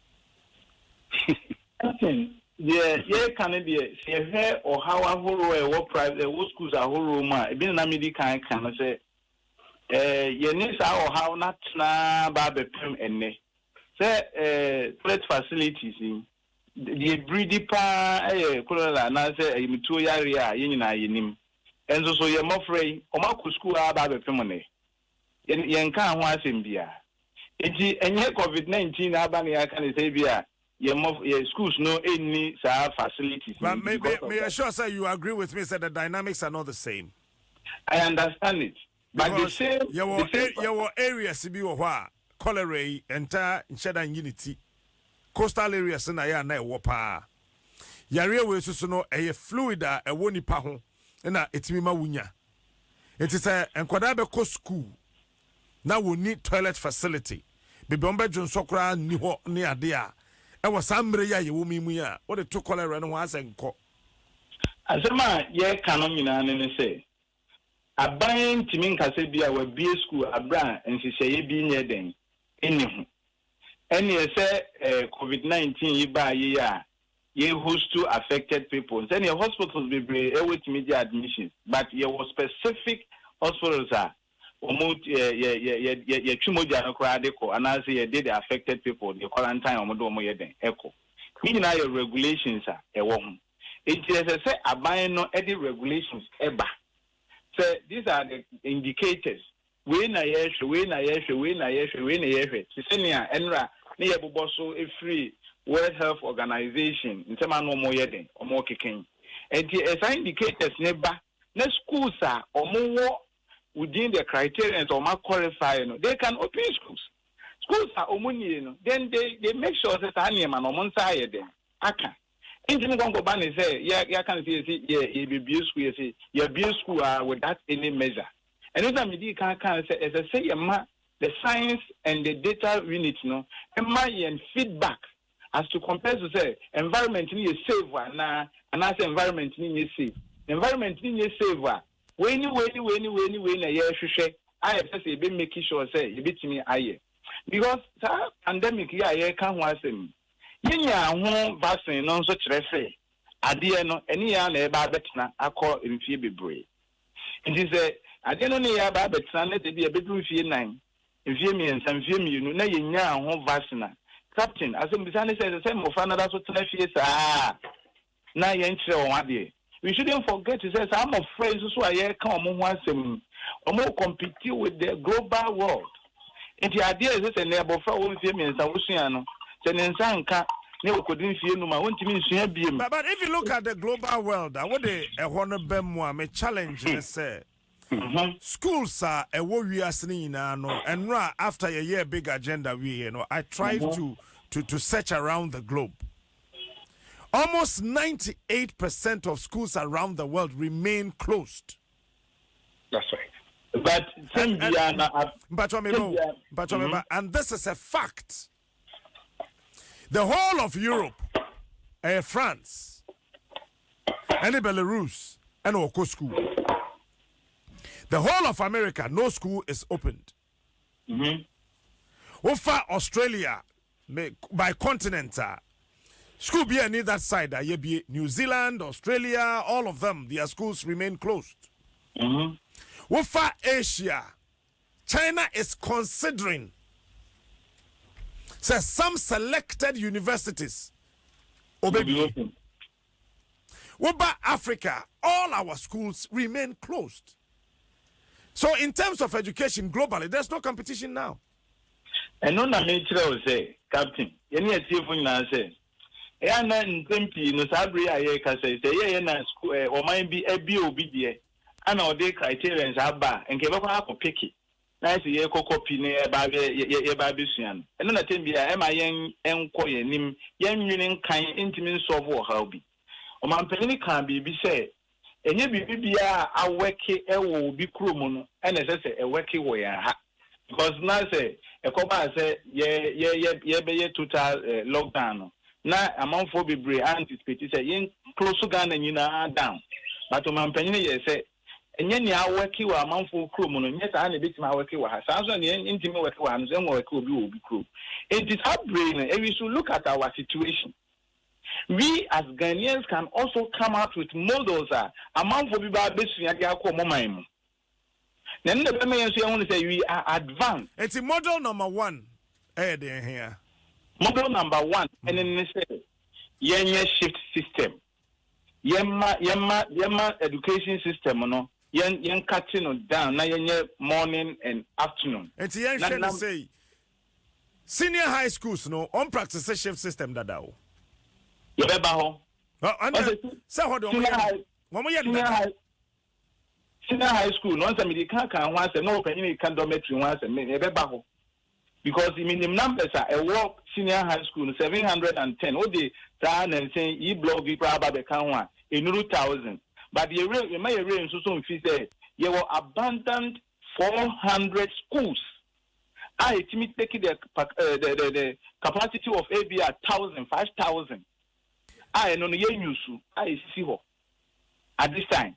Captain, deɛ yɛreka no deɛ, sɛ yɛhwɛ ɔhaw ahorow a ɛwɔ private, ɛwɔ schools ahorow mu a, ebi na na medi kan ka no sɛ, ɛɛ yɛne saa ɔhaw no atena ba abɛpem ɛnnɛ. Sɛ ɛɛ toilet facilities yi, Deɛ ɛbiridi pa ara yɛ cholera anaasɛ ayamtuo yareɛ a yɛn nyinaa yɛnim. Nso so yɛn mmɔfra yi, wɔakɔ sukuu ara aba abɛpem nnɛ. Yɛn, yɛnkaa ho asɛm biara. Enti ɛnyɛ Covid 19 na aba na yɛaka no sɛ ebia yɛn mmɔf, yɛn schools no nni saa facilities no But nti me, me, because of meyɛ that. sure sɛ you agree with me sɛ the dynamics are not the same. I understand it. But the Because same, the yɛwɔ, same. yɛwɔ areas bi wɔ hɔ a cholera yi ɛntaa nhyɛ da nyi ne ti. Coastal areas na yɛ a na ɛwɔ paa. Yareɛ wei soso no, ɛyɛ fluid a ɛwɔ nipa ho na ɛtumi ma wonya. Nti sɛ nkwadaa bɛkɔ school na wɔni toilet facility, beebi a wɔbɛdwo nsɔ koraa nni hɔ ne adeɛ a ɛwɔ saa mmerɛ yi a yɛwɔ mu yi a, wɔde to cholera no ho asɛ nkɔ. Asɛm a yɛreka no nyinaa ne sɛ aban ntumi nkasa bi a wabie school abere a nhyehyɛeɛ bi nyɛ den ɛnni ho. Ɛneɛ sɛ COVID-19 yi baa yi a yɛ host to affected people, sɛneɛ hospitals bebree ɛwɔ tumi gye admissions, but yɛwɔ specific hospitals a wɔn yɛ yɛ yɛ yɛ yɛtwi mogya no koraa de kɔ, anaasɛ yɛde the affected people de quarantine wɔn de wɔn yɛ den ɛkɔ. Ne nyinaa yɛ regulations a ɛwɔ ho. Eti ɛsɛ sɛ aban no ɛde regulations ɛba sɛ these are the indicators wei na yɛhwɛ, wei na yɛhwɛ, wei na yɛhwɛ, wei na yɛhwɛ, te sɛ nea ɛnura ne yɛ bobɔ so efiri World Health Organization nsɛm ano wɔn yɛ den wɔn keken. Nti ɛsan indicators ne ba na schools a wɔn wɔ within the criteria wɔn qualify no, they can open schools. Schools a wɔn nie no, then they make sure sɛ saa nneɛma no wɔn nsa ayɛ den aka. Nti nkɔnkɔ ba ne sɛ yɛ yɛaka ne sɛ yɛsi yɛ yɛbɛbie school, yɛsi yɛbie school a without any measure. Ɛno sɛ medi kan kan sɛ ɛsɛ sɛ yɛma the science and the data unit no ɛma yɛn feedback as to compare to say environment ni yɛ safe anaa, anaasɛ environment ni nyɛ safe. Environment ni nyɛ safe a, wei ni wei ni wei ni wei ni wei na yɛrehwehwɛ a yɛsɛ sɛ yɛbɛ make sure sɛ yɛbɛtumi ayɛ, because saa pandemic yi a yɛreka ho asɛm, yɛnya ho vaccine no nso kyerɛ sɛ adeɛ no ɛne yɛn na ɛba abɛtena akɔ mfie bebree. Nti sɛ adeɛ no ne yɛ aba abɛtena ne de bi ɛbɛduru mfie 4, mfie 3, mfie 2 na yɛnya ho vaccine a, captain, asɛm bisa ne sɛ ɛsɛ sɛ mmɔfra no da so tena fie saa na yɛnkyerɛ wɔn adeɛ? We shouldn't forget to say saa mmɔfra yi nso so a yɛreka wɔn ho asɛm yi, wɔn compete with the global world. Nti adeɛ a ɛsɛ sɛ ne abɔfra wɔ mfie 3 wosua no, sɛ ne nsa nka ne wɔkɔdi mfie 5 a, wɔntumi nsua biem. But if you look at the global world, a wode ɛhɔ no bɛ mu a, me challenge ne sɛ schools a ɛwɔ wiase no nyinaa no, ɛnora after yɛyɛ big agenda wieɛ no, I tried to search around the globe. Almost 98% of schools around the world remain closed. That's right. But same bia na Mpatwa me bo, mpatwa me ba, and this is a fact. The whole of Europe, France, ɛne Belarus, ɛna ɔkɔ school. The whole of America, no school is opened. Wofa Australia by continent a, school bi ani that side a yɛbie. New Zealand, Australia, all of them, their schools remain closed. Wofa Asia, China is considering sɛ some selected universities obebie. Woba Africa, all our schools remain closed. So in terms of education globally, there's no competition now. Ɛno na mekyerɛ wo sɛ, captain, yɛne atiefo nyinaa sɛ ɛyɛ ana nsɛm pii no saa bere a yɛreka sɛ yɛyɛ na school ɔman bi abie obi deɛ ana ɔde criterions aba a, nka yɛbɛkɔ akɔ pick na ayɛ sɛ yɛkɔ copy ne yɛba yɛba abɛsua no. Ɛno na tɛm bi a ɛma yɛn nkɔ yɛn anim, yɛnwene nkan ntumi nsɔfo ɔhaw bi. Ɔmanpanyin ka biribi sɛ ɛnyɛ biribi biara a awork ɛwɔ obi kurom no ɛna ɛsɛ sɛ ɛwork wɔ yɛn ha, because na sɛ ɛkɔbaa sɛ yɛ yɛ yɛ yɛbɛyɛ total lockdown no, na amanfoɔ bebree anticipate sɛ yɛn close Ghana nyinaa down, but ɔmanpanyin yɛ sɛ ɛnyɛ nea awork wɔ amanfoɔ kurom no nyɛ saa na ebetumi awork wɔ ha. Saa nso na nea ntumi work wɔ ha no nso ɛnwɔ work obi wɔ obi kurom. Eti saa bere no, we should look at our situation. We as Ghanaians can also come out with models a amanfoɔ bi ba abɛsua de akɔ ɔmo man mu, na ɛno na ɛbɛma yɛn nso yɛn ho no sɛ we are advanced. Eti model number one ɛyɛ deɛ hia? Model number one ɛne ne sɛ yɛnyɛ shift system. Yɛma education system no, yɛn cut no down na yɛnyɛ morning and afternoon. Eti yɛn hwɛ ne sɛ senior high schools no on practice shift system dada o. Yɛbɛba hɔ. Sɛ hɔ de wɔn yɛ dada. Senior high school no, ɔnsɛ mede ka kan ho asɛm na ɔpanyin ka dormitory ho asɛm, yɛbɛba hɔ. Because minim numbers a ɛwɔ senior high school no, 710. Wode saa nansen yi block yi koraa aba bɛka ho a, ɛnuru 1,000. But yɛwerɛ yɛma yɛwerɛ nso so mfi sɛ yɛwɔ abandoned 400 schools a ɛtumi take the capacity of ebi a 1,000, 5,000 a ɛno no yɛnyu so a ɛsisi hɔ at this time.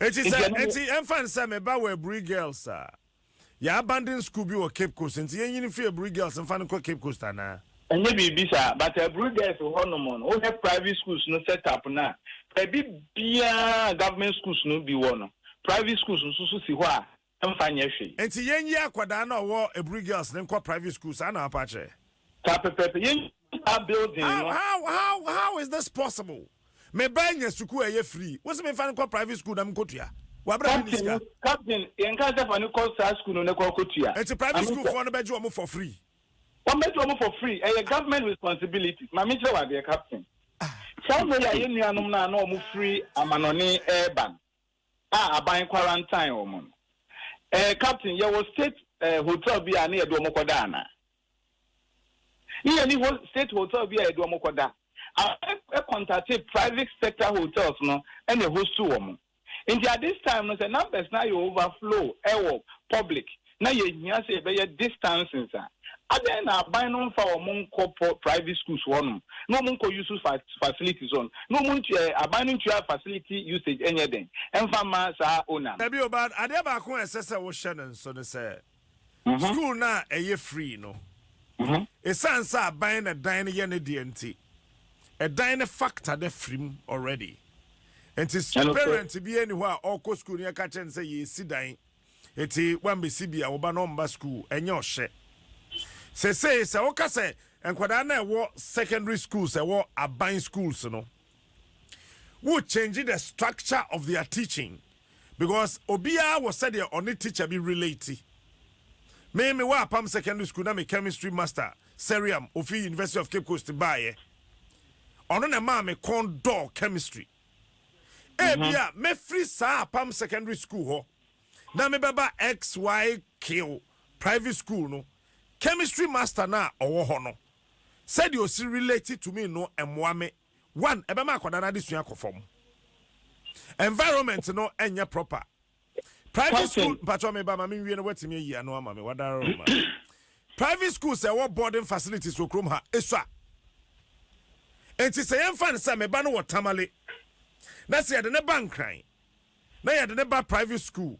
Eti Nti sɛ ɛno no- eti ɛmfa n sɛ meba wɔ Aburi Girls a, yɛ abandon school bi wɔ Cape Coast, nti yɛnyini fi Aburi Girls mfa no nkɔ Cape Coast anaa? Ɛnyɛ biribi saa, but Aburi Girls hɔnom no, wohwɛ private schools no set up no a, baabi biara government schools no bi wɔ no, private schools nso so si hɔ a ɛmfa nyɛ hwee. Nti yɛnyi akwadaa na ɔwɔ Aburi Girls ne nkɔ private school saa na apa kyerɛ? Saa pɛpɛpɛ, yɛn saa building How no. How is this possible? Meba nya sukuu a ɛyɛ free, wosi memfa no nkɔ private school na menkɔtua wabra mi ni Captain sika. Captain, yɛn ka sɛ fa ne kɔ saa school no ne kɔ kɔtua. Nti private school foɔ no bɛgye wɔn for free? Wɔn bɛgye wɔn for free. Ɛyɛ government responsibility. Maame, kyerɛ wɔ adeɛ, captain. Saa wei a yɛn nuanom no a na wɔn firi amanɔne ɛɛba no a aban quarantine wɔn no, captain, yɛwɔ state hotel bi a ne yɛde wɔn kɔda ana ne yɛ ni ho state hotel bi a yɛde wɔn kɔda. Aban ɛcontact private sector hotels no ɛna ɛhost wɔn. Nti at this time no, sɛ numbers na yɛ overflow ɛwɔ public na yɛhia sɛ yɛbɛyɛ distancing a, adan na aban no nfa wɔn nkɔ private schools hɔnom na wɔn nkɔ use facilities hɔ na wɔn ntua, aban no ntua facility usage ɛnyɛ den ɛnfa ma saa owner no. Dabi o, but adeɛ baako a ɛsɛ sɛ wohyɛ no nso ne sɛ school no a ɛyɛ free no, ɛsiane sɛ aban na dan no yɛ ne deɛ nti, ɛdan no factor de firim already. Nti Ɛno so- parent bi ani hɔ a ɔkɔ school no yɛka kyerɛ no sɛ yɛsi dan eti wambɛsi bi a wɔba na ɔmba school. Ɛnyɛ ɔhyɛ. Sesei sɛ woka sɛ nkwadaa no a ɛwɔ secondary schools, ɛwɔ aban schools no, wo change the structure of their teaching, because obiara wɔ sɛdeɛ ɔne teacher bi relate. Me wɔ Apam Secondary School na me chemistry master Seriam ofi University of Cape Coast baayɛ, ɔno na maa me kɔn dɔɔ chemistry. Ebi a mɛfiri saa Apam Secondary School hɔ na mebɛba XYK private school no, chemistry master na ɔwɔ hɔ no, sɛdeɛ osi relate to me no ɛmoa me. One, ɛbɛma akwadaa no adesua akɔ fam. Environment no ɛnyɛ proper. Private school, mpatwɔ me ba ma me nwie no, watumi ayi ano ama me wadaro ma private schools ɛwɔ boarding facilities wɔ kurom ha esua. Nti sɛ yɛmfa no sɛ meba no wɔ Tamale na sɛ yɛde ne ba Nkran na yɛde ne ba private school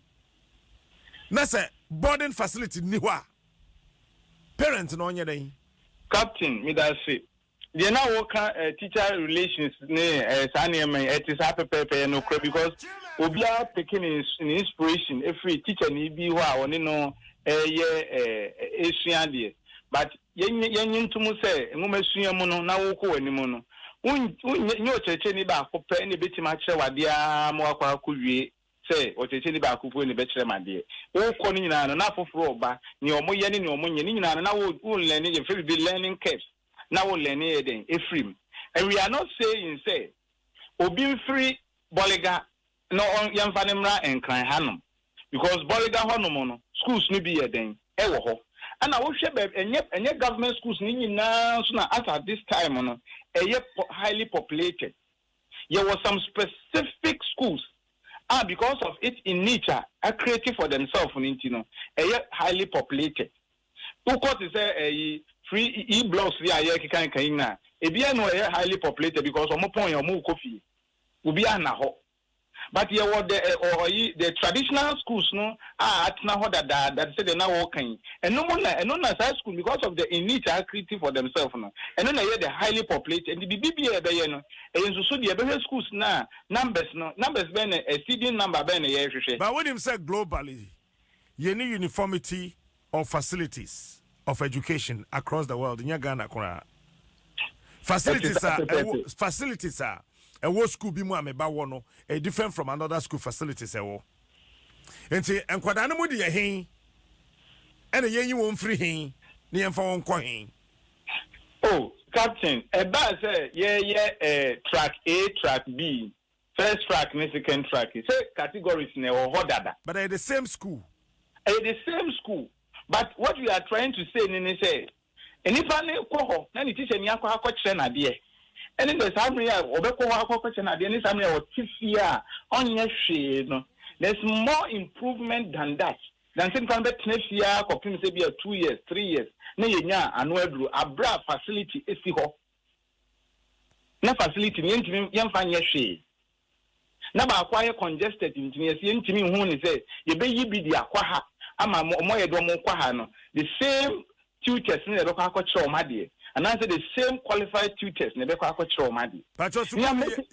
na sɛ boarding facility ni hɔ a, parent na ɔnyɛ dɛn? Captain, medase. Deɛ na wɔka teacher relations ne saa nneɛma yi, ɛte saa pɛpɛɛpɛ, yɛ nokorɛ, because obiara pick ne inspiration efiri teacher ni bi hɔ a ɔne no ɛyɛ esua adeɛ. But yɛnye ntom sɛ nwoma sua mu no na wɔkɔ wɔ anim no, wonyɛ nyɛ ɔkyerɛkyerɛni baako pɛ na ebɛtumi akyerɛ wadeɛ ara ma wakɔ akɔ wie. Sɛ ɔkyerɛkyerɛni baako po na ɛbɛkyerɛ ma adeɛ wokɔ no nyinaa no, na afoforɔ ɔba nea ɔmo yɛ ne nea ɔmo nyɛ ne nyinaa no, na wo learn. Yɛfrɛ bibi learning curves, na wo learn yɛ den efiri mu. And we are not saying sɛ obi mfiri Bɔliga na yɛmfa ne mmra Nkran hanom, because Bɔliga hɔnom no, schools no bi yɛ den ɛwɔ hɔ. Ɛna wohwɛ baabi, ɛnyɛ government schools ne nyinaa nso na as at this time no ɛyɛ highly populated. Yɛwɔ some specific schools ah, because of its in nature a created for themselves no nti no, ɛyɛ highly populated. Wokɔ te sɛ ɛyi free e blocks yi a yɛkeka nka yi na ebi ɛno ɛyɛ highly populated because ɔmo pɔn yɛ ɔmo kɔ fie, obi ana hɔ. But yɛwɔ the ɔyi the traditional schools no a atena hɔ dadaada sɛ de na wɔka yi, ɛno mu na ɛno na saa school, because of the in nature created for themselves no, ɛno na ɛyɛ the highly populated. Nti bibi bi a yɛbɛyɛ no, ɛyɛ nsoso deɛ yɛbɛhwɛ schools na numbers no, numbers bɛn na exceeding number bɛn na yɛrehwehwɛ. But wonim sɛ globally yɛne uniformity of facilities of education across the world nyɛ Ghana koraa. Facilities a ɛwɔ, facilities a ɛwɔ school bi mu a meba wɔ no, ɛ different from another school facilities ɛwɔ. Nti nkwadaa no mu de yɛ hen ɛna yɛnyi wɔn firi hen na yɛmfa wɔn kɔ hen? Oh, captain, ɛbaa sɛ yɛyɛ track A, track B, first track ne second track, sɛ categories na ɛwɔ hɔ dada. But ɛyɛ the same school. Ɛyɛ the same school. But what we are trying to say ni ne sɛ, nipa ne kɔ hɔ na ne teacher ni akɔ akɔkyerɛ n'adeɛ, ɛne de saa mmere a ɔbɛkɔ hɔ akɔ akɔkyerɛ n'adeɛ ne saa mmere a ɔte fie a ɔnyɛ hwee no, there's more improvement than that, than sɛ nipa no bɛtena fie a kɔpem sɛ bi a 2 years, 3 years na yɛnya ano aduro, abere a facility esi hɔ na facility no yɛntumi yɛmfa nyɛ hwee na baako ayɛ congested. Nti yɛsɛ yɛntumi nhu ne sɛ yɛbɛyi bi de akɔ ha ama ɔmo yɛ de ɔmo kɔ ha no, the same tutors ne yɛbɛkɔ akɔkyerɛ ɔmo adeɛ, anaasɛ the same qualified tutors ne yɛbɛkɔ akɔkyerɛ ɔmo adeɛ. Patro, sukuu ni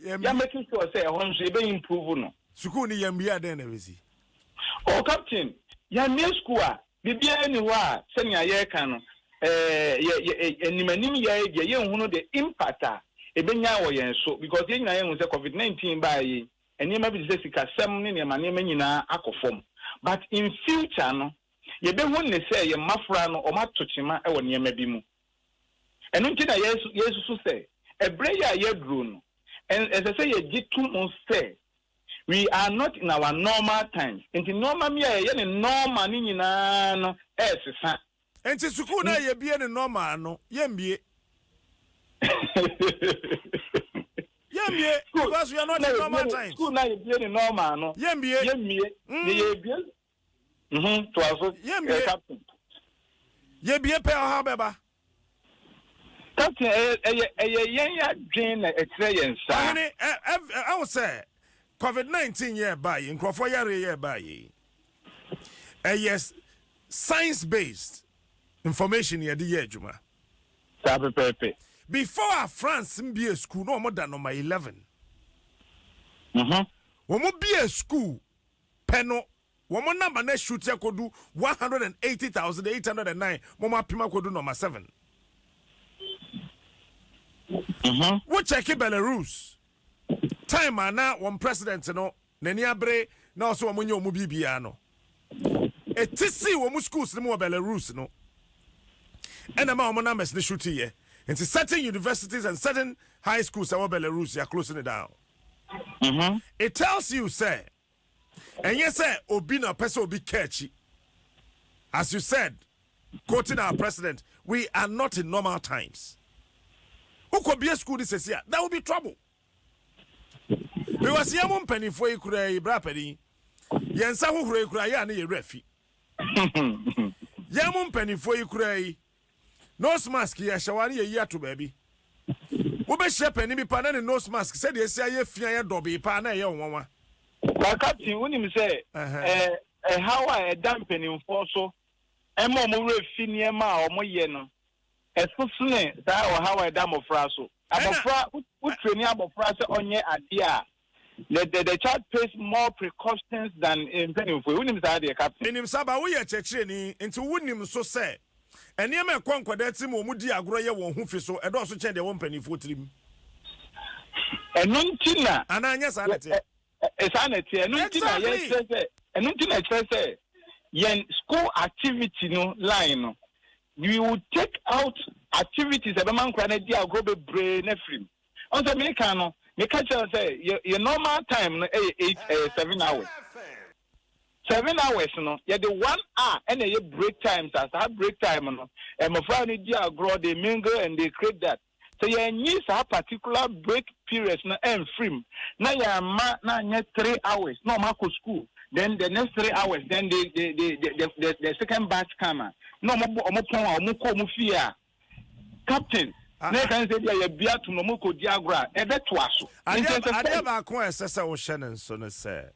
yɛ Yɛ making sure sɛ ɛhɔ nso yɛbɛ improve no. Sukuu ni yɛn bia dɛn na bɛsi? Oh captain, yɛmmie school a, biribiara ni hɔ a sɛnea yɛreka no, yɛ yɛ anim anim yɛ deɛ yɛnhunu the impact a ebenya wɔ yɛn so, because yɛn nyinaa yɛn hu sɛ COVID-19 baa yi, nneɛma bi te sɛ sikasɛm ne nneɛma nneɛma nyinaa akɔ fam. But in future no, yɛbɛhu ne sɛ yɛn mmafra no, wɔn ato kyema wɔ nneɛma bi mu. Ɛno nti na yɛsusu sɛ ɛbrɛ yi a yɛduro no, ɛsɛ sɛ yɛgye to mu sɛ we are not in our normal times, nti nneɛma mi a yɛyɛ ne normal ne nyinaa no ɛɛsesa. Nti sukuu na yɛbie ne normal no, yɛmbie, yɛmbie, because we are not in normal times. School na yɛbie ne normal no, yɛmbie. Yɛmmie ne yɛbie toa so. Yɛmbie. Captain. Yɛbie pɛ, ɔha bɛba. Captain, ɛyɛ yɛn adwene na ɛkyerɛ yɛn saa. Ɔhene, ɛ ɛ ɛwɔ sɛ COVID-19 yɛ ba yi, nkurɔfoɔ yare yɛ ba yi, ɛyɛ science based information yɛde yɛ adwuma. Saa pɛpɛɛpɛ. Before a France mbie school na wɔn da number 11, wɔn bie school pɛ no, wɔn number na shoot akɔdu 180,809, wɔn apem akɔdu number 7. Wo check Belarus time a na wɔn president no n'ani abere na ɔsɛ wɔn nyɛ wɔn biribiara no, eti si wɔn schools no mu wɔ Belarus no, ɛna ma wɔn numbers ne shoot yɛ. Nti certain universities and certain high schools ɛwɔ Belarus yɛ closing it down. It tells you sɛ ɛnyɛ sɛ obi na pɛ sɛ obi ka akyi. As you said, quoting our president, we are not in normal times. Wokɔ bie school ni sɛsi a, there will be trouble, because yɛn mu mpanimfoɔ yi kura yi bra panin, yɛn nsa hohoro yi kura yɛ a ne yɛ werɛ fi. Yɛn mu mpanimfoɔ yi kura yi, nose mask yɛ hyɛ wa ne yɛ yi ato baabi. Wobɛhyia panin bi pa na ne nose mask sɛdeɛ esi ayɛ fia yɛ dɔbee paa na ɛyɛ nwanwa. Ba captain, wonim sɛ ɛhaw a ɛda mpanimfoɔ so ɛma ɔmo werɛ fi nneɛma a ɔmo yɛ no, ɛso sene saa ɔhaw a ɛda mmɔfra so. Abɔfra, wotrani abɔfra sɛ ɔnyɛ adeɛ a, the child pays more precautions than mpanimfoɔ. Wonim saa deɛ, captain. Menim saba woyɛ kyerɛkyerɛni, nti wonim nso sɛ nneɛma ɛkɔ nkwadaa tirim a wɔn di agorɔ yɛ wɔn ho fi so ɛdɔɔso kyɛn deɛ wɔn mpanimfoɔ tirim. Ɛno nti na Anaa nyɛ saa na ɛteɛ? Saa na ɛteɛ. Ɛno nti na yɛkyerɛ sɛ, ɛno nti na ɛkyerɛ sɛ yɛn school activity no line no, we will take out activities ɛbɛma nkora no adi agorɔ bebree na firim. Ɔn sɛ meka no, meka kyerɛ sɛ yɛ normal time no ɛyɛ 8, ɛyɛ 7 hours. 7 hours no, yɛde one hour ɛna ɛyɛ break time. Saa break time no, mmɔfra no di agorɔ, they mingle and they create that. Sɛ yɛnyi saa particular break periods no ɛnfirim na yɛama na anyɛ 3 hours na ɔmo akɔ school, then the next 3 hours, then the second batch come a, na ɔmo bɔ ɔmo pɔn a, ɔmo kɔ ɔmo fie a, captain, na yɛ kan sɛ bi a yɛbia tum na ɔmo kɔ di agorɔ a, ɛbɛtoa so. Nti adeɛ ɛsɛ adeɛ sɛ baako a ɛsɛ sɛ wohyɛ ne nso ne sɛ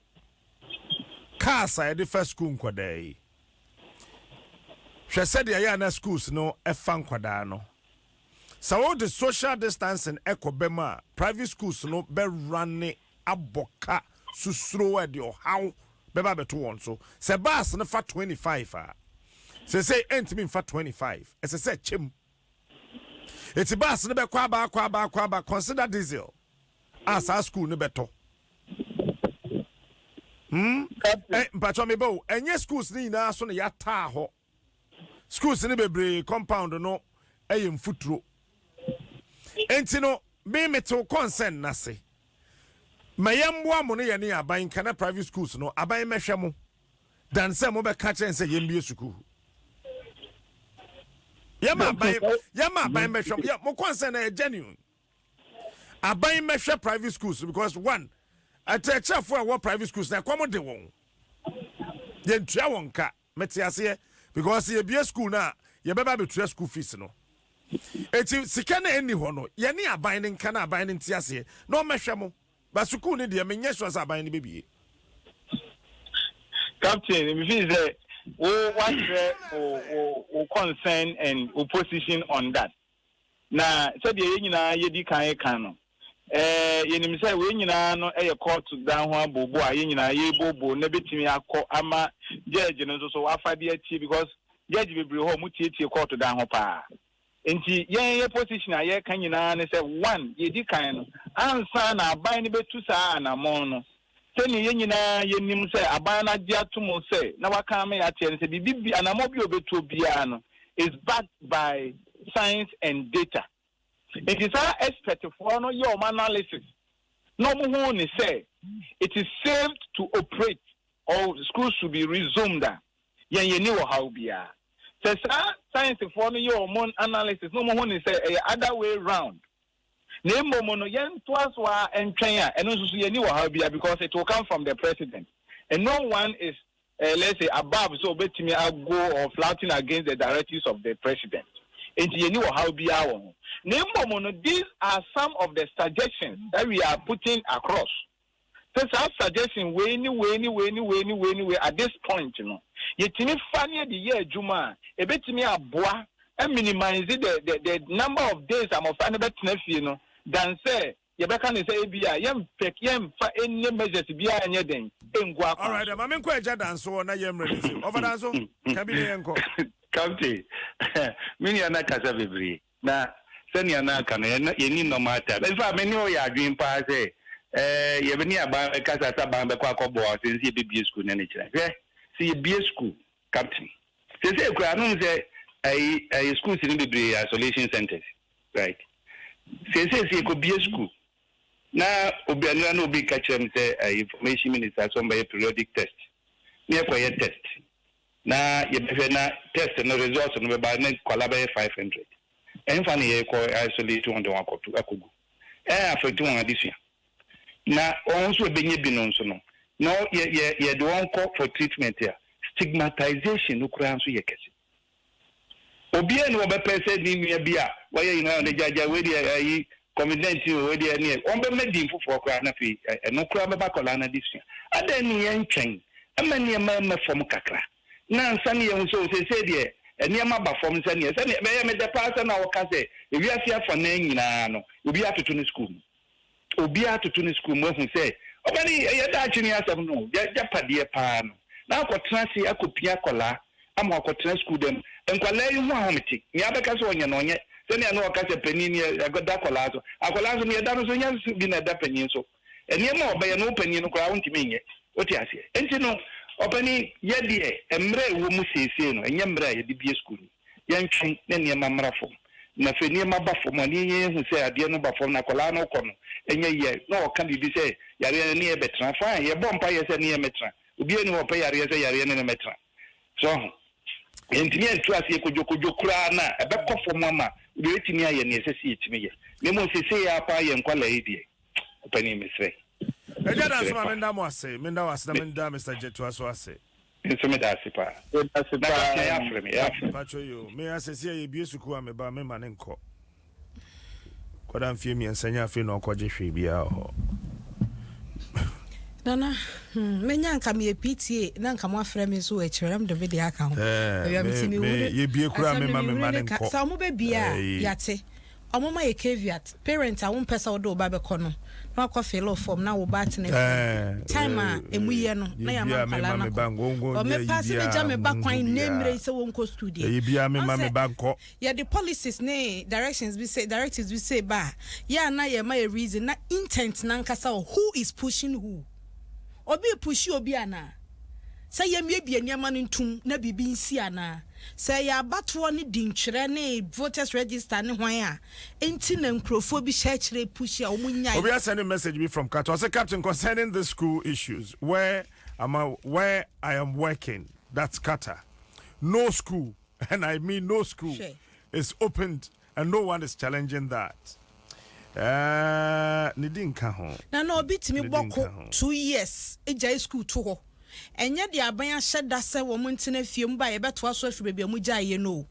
cars a yɛde fa school nkwadaa yi, hwɛ sɛdeɛ ɛyɛ a na schools no ɛfa nkwadaa no sɛ wode social distancing ɛkɔ bɛm a, private schools no bɛrane abɔ ka susuro a ɛde ɔhaw bɛba abɛto wɔn so. Sɛ bus no fa 25 a, sɛsɛ ɛntumi mfa 25, ɛsɛ sɛ kyɛm eti bus no bɛkɔ aba, akɔ aba, akɔ aba. Consider diesel a saa school no bɛtɔ. Mpatwɔ mi bɛ o, ɛnyɛ schools ni nyinaa so na yɛataa hɔ. Schools ni bebree compound no ɛyɛ mfuturo, nti no me metew concern n'ase ma yɛn mboa mo no yɛ ne aban nka na private schools no aban mɛhwɛ mo dan sɛ mo bɛka kyɛn sɛ yɛn bie sukuu. Yɛma aban yɛma aban mɛhwɛ yɛ mo concern na yɛ genuine. Aban mɛhwɛ private schools because one akyerɛkyerɛfoɔ a ɛwɔ private schools na ɛkɔm de wɔn. Yɛntua wɔn ka mete aseɛ because yɛbie school no a yɛbɛba abɛtua school fees no. Eti sika na ɛnni hɔ no yɛne aban no nka na aban no nte aseɛ na ɔmɛhwɛ mo. Ba sukuu no deɛ menyɛ sure sɛ aban no bɛbie. Captain, me feel sɛ wo wakyerɛ wo wo wo concern and wo position on that. Na sɛdeɛ yɛn nyinaa yɛdi kan ka no, ɛɛ yɛnim sɛ wei nyinaa no yɛ court dan ho abobo a yɛn nyinaa yɛrebobo na bɛtumi akɔ ama judge no nso so wafa de atie because judge bebree hɔ ɔmo tietie court dan ho paa. Nti yɛn yɛ position a yɛka nyinaa ne sɛ one yɛdi kan no ansa na aban no bɛtu saa anammɔn no sɛnea yɛn nyinaa yɛnim sɛ aban no agye ato mu sɛ na waka ama yɛateɛ no sɛ biribi bi anammɔn bi a obɛtuo biara no is backed by science and data. Nti saa expertfoɔ no yɛ ɔmo analysis na ɔmo hu ne sɛ it is safe to operate or schools should be resumed a yɛn yɛn ni wɔ haw biara. Sɛ saa sciencefoɔ no yɛ ɔmo analysis na ɔmo hu ne sɛ ɛyɛ other way round na mmom no yɛn toa so a ntwɛn a ɛno nso so yɛn ni wɔ haw biara because it will come from the president and no one is let's say above so obetumi ago or flouting against the directives of the president. Nti yɛn ni wɔ haw biara wɔ ho. Na mmom no, these are some of the suggestions that we are putting across sɛ saa suggestion wei ni wei ni wei ni wei ni wei ni wei at this point no yɛtumi fa ne yɛde yɛ adwuma a ebetumi aboa minimize the number of days a mmɔfra no bɛtena fie no than sɛ yɛbɛka ne sɛ ebi a yɛmpɛ yɛmfa any measures biara nyɛ den ngu akɔ. All right, maame nkɔ agya danso wɔ na yɛ mmerɛ ne si ɔfa danso kabi ne yɛn kɔ. Captain, me nua no kasa bebree na sɛnea no aka no yɛni normal time. In fact, me ne ɔyɛ adwene paa sɛ yɛbɛne aban bɛkasa sɛ aban bɛkɔ akɔbɔ sɛ nsi yɛbɛbie school no ne kyerɛ hwɛ sɛ yɛbie school. Captain, sɛ sɛ kura nom sɛ ɛyi ɛyi schools no bebree isolation centers, right? Sɛ sɛ yɛkɔbie school na obi anura na obi ka kyerɛ m sɛ ɛyi information minister sɛ ɔmbɛyɛ periodic test ne yɛkɔyɛ test na yɛbɛhwɛ na test no result no bɛba ne kwala bɛyɛ 500 ɛnfa ne yɛkɔ isolate wɔn de wɔn akɔto akɔgu ɛyɛ affect wɔn adesua na wɔn nso ebɛnya bi no nso no na yɛ yɛ yɛde wɔn kɔ for treatment a stigmatization no koraa nso yɛ kɛse. Obiara ni wɔbɛpɛ sɛ ne nua bi a wɔyɛ nyinaa ɔne gyagya wei deɛ ɛyi COVID-19 wei deɛ ne wɔn bɛmɛ din foforɔ koraa na afei ɛno koraa bɛba kɔlaa na de sua adan ne yɛn nkyɛn ɛma nneɛma ɛmɛ fam kakra na nsa ne yɛn nso sese deɛ nneɛma ba fam sɛneɛ sɛneɛ bɛyɛ mɛdɛ paa sɛ na wɔka sɛ ewiase afa nan nyinaa no obi atoto ne sukuu mu, obi atoto ne sukuu mu ehu sɛ ɔbɛni ɛyɛ daakye ne asɛm no gyapadeɛ paa no na akɔtena ase akɔpia akɔlaa ama akɔtena sukuu dɛm nkwalaa yi ho ahomete nea abɛka sɛ ɔnyɛ no ɔnyɛ sɛnea na ɔka sɛ panin ni ɛda akɔlaa so akɔlaa so no yɛda no so nyɛ bi na ɛda panin so nneɛma a ɔbɛyɛ no wo panin no koraa wontumi nyɛ wote aseɛ. Nti no ɔpanin yɛ deɛ mmerɛ a ɛwɔ mu seesei no ɛnyɛ mmerɛ a yɛde bie sukuu no. Yɛntwɛn ne nneɛma mmra fam na afei nneɛma ba fam a ne yɛn hu sɛ adeɛ no ba fam na akwadaa no kɔ no ɛnyɛ yɛ na ɔka biribi sɛ yareɛ no ne yɛ bɛtena fine. Yɛbɔ mpa yɛ sɛ ne yɛ mɛtena obiara ni wɔpɛ yareɛ sɛ yareɛ no ne mɛtena so ho yɛntumi antu aseɛ kodwokodwo koraa na ɛbɛkɔ fam ama yɛbɛtumi ayɛ neɛ ɛsɛ sɛ yɛtumi yɛ na mmom sesei yɛ apa yɛ nkwala yi deɛ ɔpanin mesrɛ. Ɛgya da nso ma menda mo ase, menda wo ase na menda Mr Gyetoa so ase. Nso meda ase paa na kapten yɛ afrɛ me yɛ afrɛ me. Patro yo me asɛsi a yɛbie sukuu a meba mema ne nkɔ kɔda mfeɛ 3 nyɛ afei na ɔkɔgye hwee biara wɔ hɔ. Nana, menya nka meyɛ PTA na nka mo afrɛ me nso wɔ akyirɛ na mede me deɛ aka ho. Yɛbie koraa mema mema ne nkɔ. Sɛ ɔmo bɛbie a yɛate ɔmo ma yɛ caveat parent a wompɛ sɛ wode wo ba bɛkɔ no na wakɔ fill form na wo ba atena fie time a emu yɛ no na yɛama nkwadaa no akɔ ɔmepa sɛ megya me ba kwan nne mmerɛ sɛ wɔnkɔ school deɛ. Yɛbia mema me ba nkɔ. Yɛde policies ne directions bi sɛ directives bi sɛ ba a yɛ a na yɛma yɛ reason na intent nankasa wɔ who is pushing who, obi push obi anaa sɛ yɛmmiebie nneɛma no ntum na biribi nsi anaa sɛ yɛ abatoɔ ne di ntwerɛ ne voters register ne hwan a nti na nkurɔfoɔ bi hyɛ akyerɛ push a wɔn nya. Obi send a message me from Qatar. Say, "Captain, concerning the school issues, where am I, where I am working, that's Qatar. No school, and I mean no school." Sure. is opened and no one is challenging that. Ne di nka ho. Na obi tumi Ne bɔ di ko nka ho. 2 years gyae school to hɔ. Ɛnyɛ de aban ahyɛ da sɛ wɔn ntena fie mu ba yɛbɛtoa so afiri baabi a wɔn gyaeɛ no o.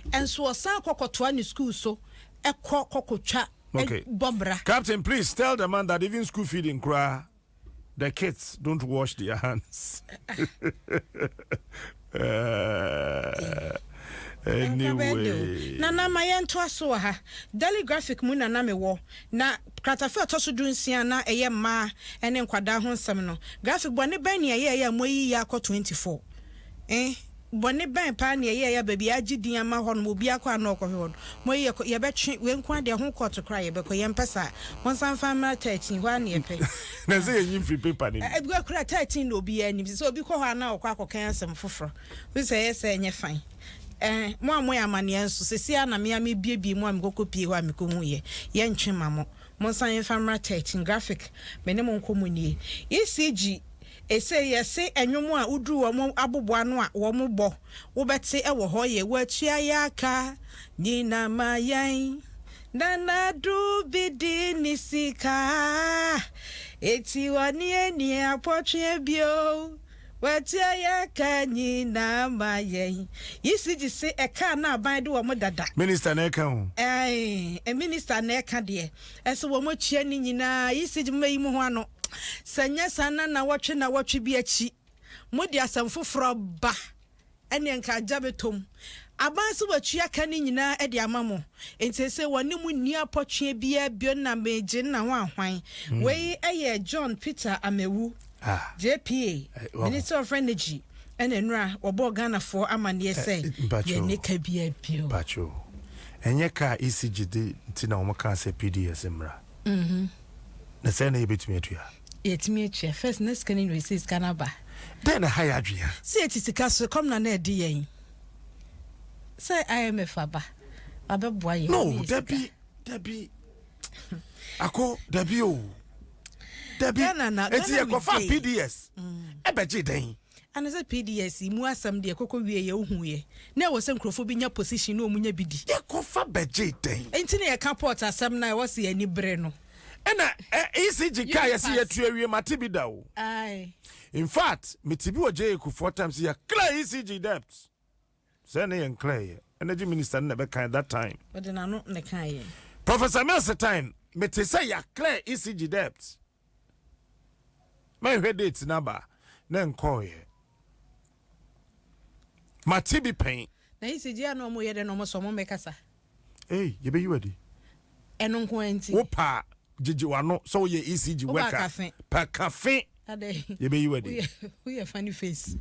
Ɛnso ɔsan kɔ kɔtoa ne school so, ɛkɔ kɔkɔtwa bɔ bra. Captain, please tell the man that even school feeding koraa, the kids don't wash their hands. Anyway. Nana, ma yɛntoa so wɔ ha. Daily Graphic mu nana mewɔ na kratafa a ɛtɔ so 16 na ɛyɛ mmaa ne nkwadaa ho nsɛm no. Graphic, bɔne bɛn ne ɛyɛ ɛyɛ a moayi yɛ akɔ 24, eh? Bɔne bɛn paa ne ɛyɛ ɛyɛ baabi agye din ama hɔ nom, obi akɔ ano ɔkɔhwɛ hɔ no, moayi yɛ yɛbɛtwe wei nko adeɛ ho kɔɔto koraa, yɛbɛkɔ. Yɛmpɛ saa, monsan fa mmra 13 hɔ a ne yɛpɛ. Na sɛ yɛnyi mfiri paper no mu. Ɛbi kura 13 na obiara anim sɛ obi kɔ hɔ a na ɔkɔ akɔkan asɛm foforɔ bi sɛ ɛyɛ sɛ ɛnyɛ fine. Mo a moyɛ amanneɛ nso sɛsi a na mea mebiebie mu a mekɔkɔ pie hɔ a mekɔhu yɛ, yɛntwe ma mo. Monsan yɛmfa mmra 13. Graphic, me ne mo nkɔmmɔ nie. ECG ɛsɛ yɛse ɛnwom a woduru wɔn aboboa no a wɔn bɔ wobɛte ɛwɔ hɔ yɛ "Watua yɛ aka nyina ma yɛn, Nana Addo bi di ne sika eti wɔne ani apɔtwe bio, watua yɛ aka nyina ma yɛn." ECG se ɛka na aban de wɔn dada. Minister na ɛka ho. Ɛɛ, minister na ɛka deɛ ɛsɛ wɔn atua ne nyinaa. ECG mo yi mu ho ano sɛ nyɛ saa na nawɔtwe nawɔtwe bi akyi mo de asɛm foforɔ ba, ɛne nka agya bɛtɔm. Aban so watua ka ne nyinaa de ama mo, nti sɛ wɔne mu nni apɔtwe biara bio na megye na ho ahwan. Wei ɛyɛ John Peter Amewu, JPA, wahu. Minister of Energy, ɛna nnura wɔbɔɔ Ghanafoɔ amanneɛ sɛ Mpacho. yɛne ka biara bio. Pacho. Ɛnyɛ kaa ECG de nti na wɔn kaa sɛ PDS mmra. Na sɛ na yɛbɛtumi atua. Yɛtumi atua first na sika no nyɛ sɛ sika no aba. Dɛn na ha yɛ adwene? Sɛ yɛte sika so kɔm na ɛdi yɛn sɛ IMF aba wabɛboa yɛn. No, Wɔn yɛ sika. dabi, dabi. Ako, dabi o. Dabi. Ghana na- Eti Ghana yɛkɔfa we dey. PDS. Ɛbɛgye dɛn? Ana sɛ PDS yi mu asɛm deɛ kɔkɔ wie yɛ wohu yɛ na ɛwɔ sɛ nkurɔfoɔ bi nya position na ɔmu nya bi di. Yɛkɔfa bɛgye dɛn? Enti na yɛka port asɛm no a ɛwɔ sɛ yɛani bere no. Ɛna ECG kaa yɛsi Unipass. yɛtu awie, mate bi da o. Aye. In fact, mete bi wɔ J.A. Kufuor time sɛ yɛ clear ECG debt. Sɛ ne yɛn clear yɛ. Energy minister no na ɛbɛkan that time. Ɔde n'ano ne ka yɛ. Professor Mills time, mete sɛ yɛ clear ECG debt. Mɛnhwɛ date naba na nkɔɔyɛ. Mate bi pɛn. Na ECG a na ɔmo yɛ dɛ na ɔmo sɔ ɔmo mmɛkasa. Ei, yɛbɛyi wadi. Ɛno nko ara nti. Wo pa gyegye w'ano sɛ woyɛ ECG Woba worker. kafe. Pa kafe. Adɛ. Yɛbɛyi wadi. Woyɛ funny face.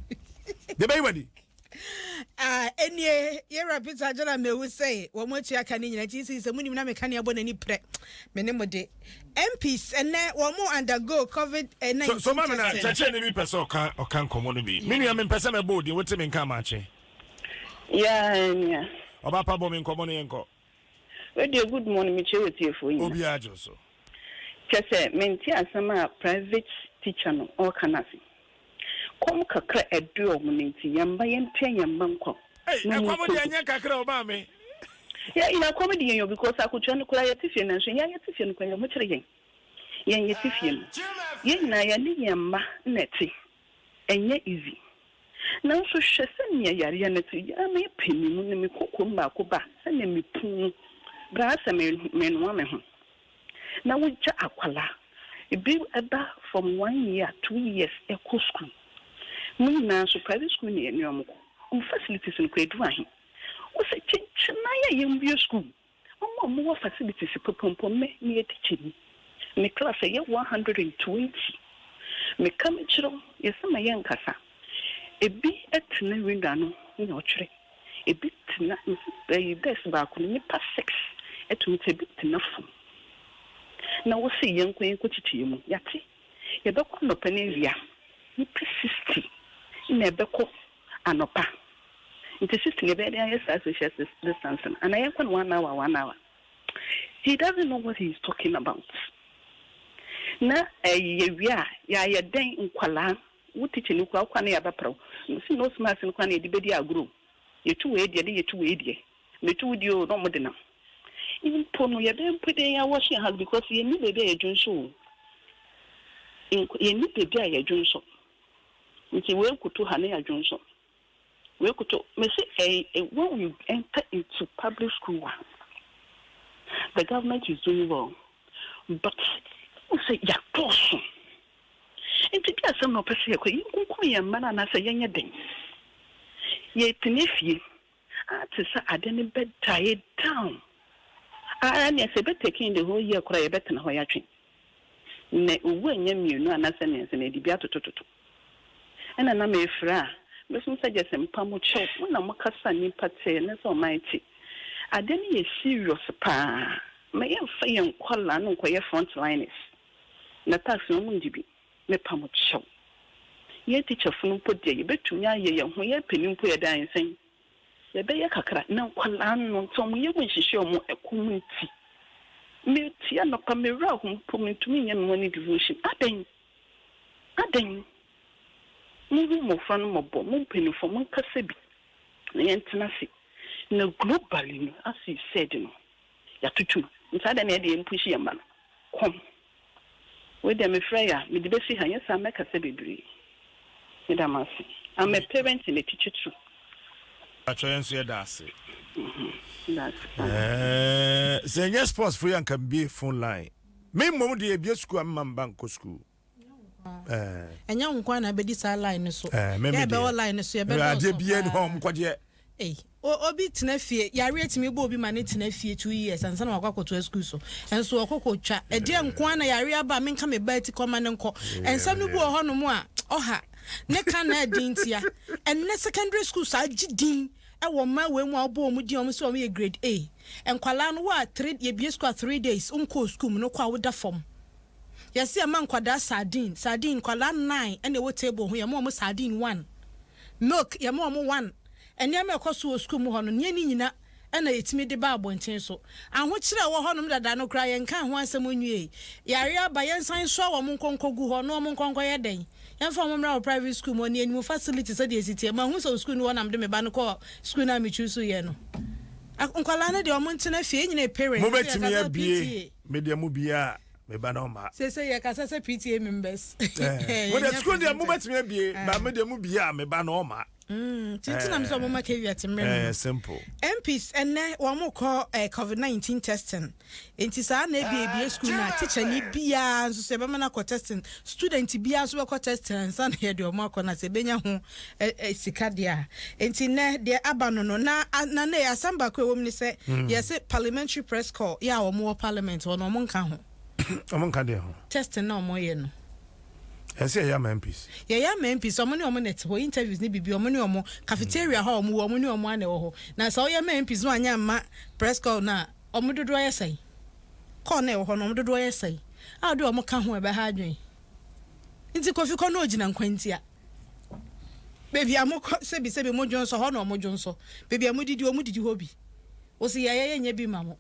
Yɛbɛyi wadi. Ah, enie yɛwura Peter John Amewu sɛ wɔn akyi aka ne nyinaa nti sɛ munim na meka ne abɔ n'ani prɛ me ne mo de MPs ɛnɛ wɔn mo undergo COVID 19 So maame na testing. kyerɛkyerɛ ne bi pɛ sɛ ɔka nkɔmmɔ no bi. Me nua, mempɛ sɛ mɛbɔ odin, wote me nka maakye. Yeah, yeah. Ɔba pa bɔ me nkɔmmɔ no, yɛnkɔ. Radio, good morning, mekyerɛ wɔ tiefoɔ nyina. Obiara gye so. Kyɛ sɛ mente asɛm a private teacher no ɔreka no ase. Kɔm kakra ɛdu ɔmo no nti yɛmba yɛmpia yɛmba nkɔ. Ei, Na ɛkɔm ɔmo deɛ ɛnyɛ kakra o, maame. Yɛ nyina kɔm de yɛn o, because akotua no koraa yɛte fie no nso yɛn yɛte fie no koraa yɛn ho kyerɛ yɛn. Yɛn yɛte fie no. Yɛn nyinaa yɛne yɛn mma na ɛte. Ɛnyɛ easy. Nanso hwɛ sɛnea yareɛ no te yɛa mepɛ me mu ne me kɔkɔm baako ba sɛnea mepuu braa sɛ menoa me ho na wogya akwalaa ebi ɛba from 1 year, 2 years ɛkɔ school mo nyinaa nso private school ne yɛne ɔmo kɔ. Ɔmo facilities no kora edu ahe? Wosɛ kyenkyenan a yɛmbue school, ɔmo a ɔmowɔ facilities pɔpɔmpɔ. Me meyɛ teacher ni, me class ɛyɛ 120. Meka mekyerɛ wo, yɛsɛ ma yɛnkasa. Ebi tena window ano na ɔtwerɛ, ebi tena ɛyi desk baako no nipa six ɛtumi te, ebi tena fam na wɔsi yɛnkɔ kyikyiri mu. Yate yɛbɛkɔ anɔpa no awia, nipa 60 na ɛbɛkɔ anɔpa, nti 60 na ɛbɛyɛ de ayɛ saa social distance no ana yɛnkɔ no 1 hour, 1 hour. He doesn't know what he is talking about. Na ɛyɛ yɛwie a yɛayɛ dɛn? Nkwalaa wo teacher ni kura wokɔ ne yɛabɛprɛw si nose mask no kora na yɛde bɛdi agorɔ. Yɛtu wei deɛ ne yɛtu wei deɛ. Metu wo deɛ o na ɔmo de nam. Mpo no yɛbɛyɛ mpo dɛn yɛ wash yɛn hands because yɛnni baabi a yɛdwonsɔ o. Yɛnni baabi a yɛdwonsɔ. Nti wei koto ha na yɛadwonsɔ. Wei koto mese ɛy when we enter into public school a the government is doing well but wohu sɛ yɛadɔɔso. Nti bi asɛm na ɔpɛ sɛ yɛkɔ yɛnkunkum yɛn mma no anaasɛ yɛnyɛ dɛn? Yɛtena fie a te sɛ ade no bɛ die down. Ah nea sɛ ɛbɛ taking the whole year koraa yɛbɛtena hɔ yɛatwe. Na owu anyɛ mmienu anaasɛ mmiɛnsa na yɛde bi atotototo. Ɛna na mefrɛ a mesom sɛ gyesɛ mpa mo kyɛw mo na mo kasa nnipa te ne sɛ ɔman te. Ade no yɛ serious paa ma yɛmfa yɛn nkwadaa no nkɔyɛ front liners na tax no ɔmo ngye bi. Mepa mo kyɛw. Yɛn teacherfo no mpo deɛ yɛbɛtumi ayɛ yɛn ho yɛn panin mpo yɛda yɛn sɛn. Yɛbɛyɛ kakra na nkwadaa no nti wɔn yam nhyehyɛ wɔn ɛkɔm nti. Metie anɔpa me werɛ aho mpo mentumi nyɛ me morning devotion. Adɛn? Adɛn? Monhu mmɔfra no mmɔbɔ, mo mpanimfoɔ monkasa bi na yɛntena ase. Na globally no as you said no yɛatoto mu. Nti adɛn na yɛde yɛn push yɛn mma no? Kɔm. Wei deɛ mefrɛ yɛ a mede bɛsi ha nyɛ saa mɛkasa bebree. Meda mo ase. I'm a parent and a teacher too. Atwa yɛn nso yɛda ase. Meda ase paa. Sɛ ɛnyɛ sports fo yi anka mbie phone line. Me mmom deɛ ebie sukuu a mma mba nkɔ sukuu. Ɛnyɛ wo nko ara na abɛdi saa line no so. Me Yɛ me ɛbɛwɔ deɛ. line no so yɛbɛdɔɔso Adeɛ biara ni hɔ a paa. wɔn kɔgyeɛ. Ei, obi tena fie, yareɛ tumi bɔ obi ma ne tena fie 2 years ansa na wakɔ akɔtoa sukuu so. Nso ɔkɔ kɔtwa. Ɛdeɛ nko ara na yareɛ aba a menka me ba ati kɔma no nkɔ. Nsɛm no bi wɔ hɔnom a ɔha ne ka na ɛden ntia. Ɛnnɛ secondary school saa gye din ɛwɔ mmaa wei mu a wɔbɔ wɔn din a wɔn sɛ wɔn yɛ grade A. Nkwadaa no wo a three yɛbie sukuu a 3 days nkɔɔ sukuu mu no kɔ a woda fam. Yɛsi ɛma nkwadaa sardine sardine, nkwadaa nine ɛna ɛwɔ table ho, yɛma wɔn sardine one, milk yɛma wɔn one. Nneɛma ɛkɔ so wɔ sukuu mu hɔ no nea ne nyina ɛna yɛtumi de ba abɔnten so. Ahokyerɛ a ɛwɔ hɔnom dada no koraa yɛnka ho asɛm nwie. Yare aba, yɛnsan soa wɔn nkɔnkɔ gu hɔ na wɔn nkɔnkɔ yɛ dɛn? Yɛmfa wɔn mmra wɔ private school mu ne anim facility sɛdeɛ esi teɛ. Mahu sɛ sukuu no hɔ nam de me ba no kɔ sukuu no a metwi so yɛ no. Nkwadaa no deɛ, wɔn ntena fie nyina parents. Mobɛtumi abie, me deɛ mo bia me ba na ɔma. Sese yɛkasa sɛ PTA members. Mo deɛ sukuu deɛ mobɛtumi abie ba, me deɛ mo bia me ba na ɔma. Titi na sɛ ɔmo ma caveat mmerɛ no. Simple. MPs ɛnɛ wɔn kɔ COVID-19 testing, nti saa na ebie ebie school na teacher ni biara nso so yɛbɛma no akɔ testing, student biara nso bɛkɔ testing ansa na yɛde ɔmo akɔ na sɛ ebenya ho ɛ ɛ sika deɛ a. Nti nɛ deɛ aba no na ne asɛm baako a ɛwɔ mu ni sɛ yɛsɛ parliamentary press corps yɛ a wɔn wɔ parliament hɔ no, wɔn nka ho. Ɔmo nka deɛ ho? Testing na wɔn yɛ no. Ɛsɛ yɛyɛ ama MPs. Yɛyɛ ama MPs, ɔmo ne ɔmo na ɛte hɔ, interviews ne bibi, ɔmo ne ɔmo cafeteria hɔ a ɔmo wɔ, ɔmo ne ɔmo ana ɛwɔ hɔ. Na sɛ ɔyɛ ma MPs no anya ama press corps na ɔmo dodoɔ yɛ sɛn? Corps na ɛwɔ hɔ no, ɔmo dodoɔ yɛ sɛn a ɔde ɔmo ka ho ɛbɛha adwene? Nti Kofi kɔ na ogyina nkwantia beebi a mo kɔ, sɛbi sɛbi, mo dwon so hɔ na ɔmo dwon so, beebi a mo didi, ɔmo didi hɔ bi. Wosi yɛyɛ yɛ nyɛ bi ma mo.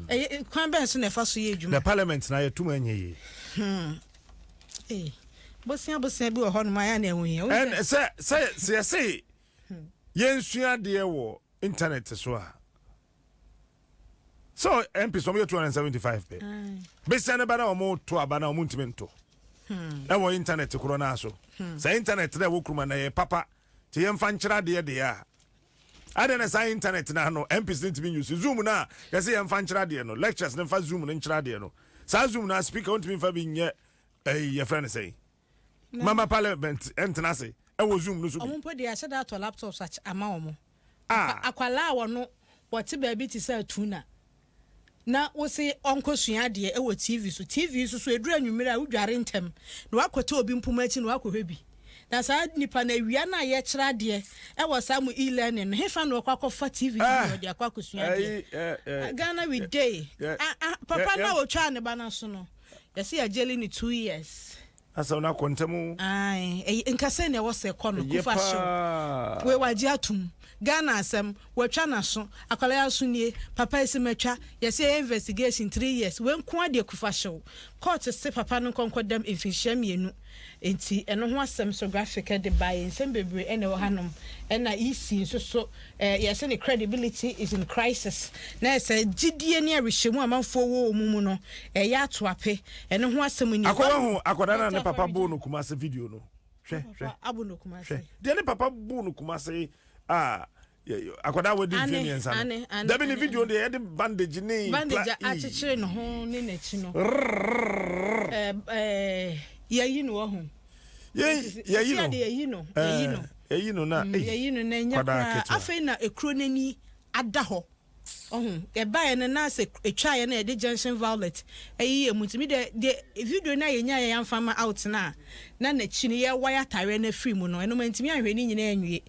Ɛyɛ kwan bɛn so na ɛfa so yɛ adwuma? Na parliament na yɛtum anyɛ yie. Ee, bosia bosia bi wɔ hɔ nom ayɛ na ɛho hia. Ɛn sɛ yɛse yɛnsua adeɛ wɔ internet so a, sɛ MPs wɔn yɛ 275 pɛ, besia ne ba na wɔn to aba na wɔn ntumi nto ɛwɔ internet korɔ naa so. Sɛ internet na ɛwɔ kuruma na yɛ papa te yɛmfa nkyerɛ adeɛ deɛ a, adeɛ na saa internet na no MPs ne ntumi use Zoom na yɛsɛ yɛmfa nkyerɛ adeɛ no, lectures ne mfa Zoom no nkyerɛ adeɛ no. Saa Zoom na speaker wɔntumi nfa bi nyɛ ɛyi yɛfrɛ no sɛn mama parliament ɛntena ase ɛwɔ Zoom no so bi. Ɔmo mpo deɛ ahyɛ da atɔ laptops ama wɔn. Ah. Akwalaa a wɔno wɔte baabi te sɛ atuna na wosi ɔnkɔsua adeɛ ɛwɔ TV so, TV so eduru anwummerɛ a wodware ntɛm na wakɔtɛ obi mpoma akyi na wakɔhwɛ bi, na saa nipa na awia no a yɛkyerɛ adeɛ ɛwɔ saa mu e-learning no, hefa na ɔkɔ akɔfa TV no bi na ɔde akɔ akɔsua adeɛ? Ɛyi, ɛ ɛ Ghana we dey. Ah, ah, papa na otwa ne ba no so no, yɛsi yɛgyeli ne 2 years. Asɛm no akɔ ntɛm o. Ae, ɛyɛ nkasa na ɛwɔ sɛ ɛkɔ no. Ɛyɛ kufa hyew paa. Wei wagye atum. Ghana asɛm, Watwa n'aso, akwadaa yi aso nie, papa yi se matwa, yɛse yɛyɛ investigation 3 years, wei nko ara deɛ kufa hyew. Court se papa no nkɔ nkɔdam mfinhyia 2, nti ɛno ho asɛm so graphic de baeɛ. Nsɛm bebree ɛna ɛwɔ hanom. Ɛna EC nso so yɛsɛ ne credibility is in crisis, na ɛsɛ gyidie ne awerɛhyɛmu amanfoɔ wɔ wɔn mu no ɛyɛ ato ape. Ɛno ho asɛm ni. Akɔwa ho akɔda na ne papa boo no Kumase video no, hwɛ, hwɛ. Abo no Kumase. Hwɛ deɛ ne papa boo no Kumase a akwadaa wadi mfe 3 no. Dabi, ne video deɛ yɛde bandage ne bandage akyekyere ne ho ne n'akyi no, yɛyi no wɔ ho. Yɛyi no. Yɛyi no, yɛyi no. Yɛyi no na yɛyi no na ɛnyɛ koraa. Afei na ekuro n'ani ada hɔ ɔho ɛbaeɛ no na sɛ etwaeɛ no, yɛde gentian violet ɛyi yɛ mu. Ntumi de video no a yɛnya yɛ yɛmfa ma out na n'akyi no yɛwae atareɛ no afiri mu no, ɛno ma ntumi ahwɛ ne nyinaa nwie.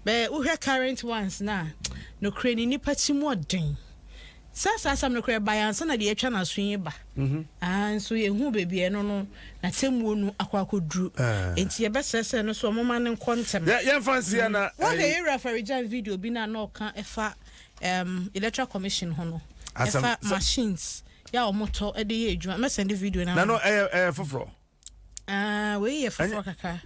Bɛɛ wohwɛ current ones na nokore ne nipa kyi mu ɔden saa saa asɛm no koraa ɛbaeɛ ansa na deɛ yɛtwa n'aso yi ba. Nso yɛhu baabi ɛno no n'atemmuo no akɔ akɔduru, nti yɛbɛsrɛ sɛ no so ɔmoma no nkɔ ntɛm. Yɛmfa nsia na wɔhwɛ yɛwura Afari-Gyan video bi na ɔka ɛfa Electoral Commission ho no, ɛfa machines yɛ a wɔtɔ de yɛ adwuma. Mɛsɛn de video na na no ɛyɛ foforɔ. Ah, wei yɛ foforɔ kakra.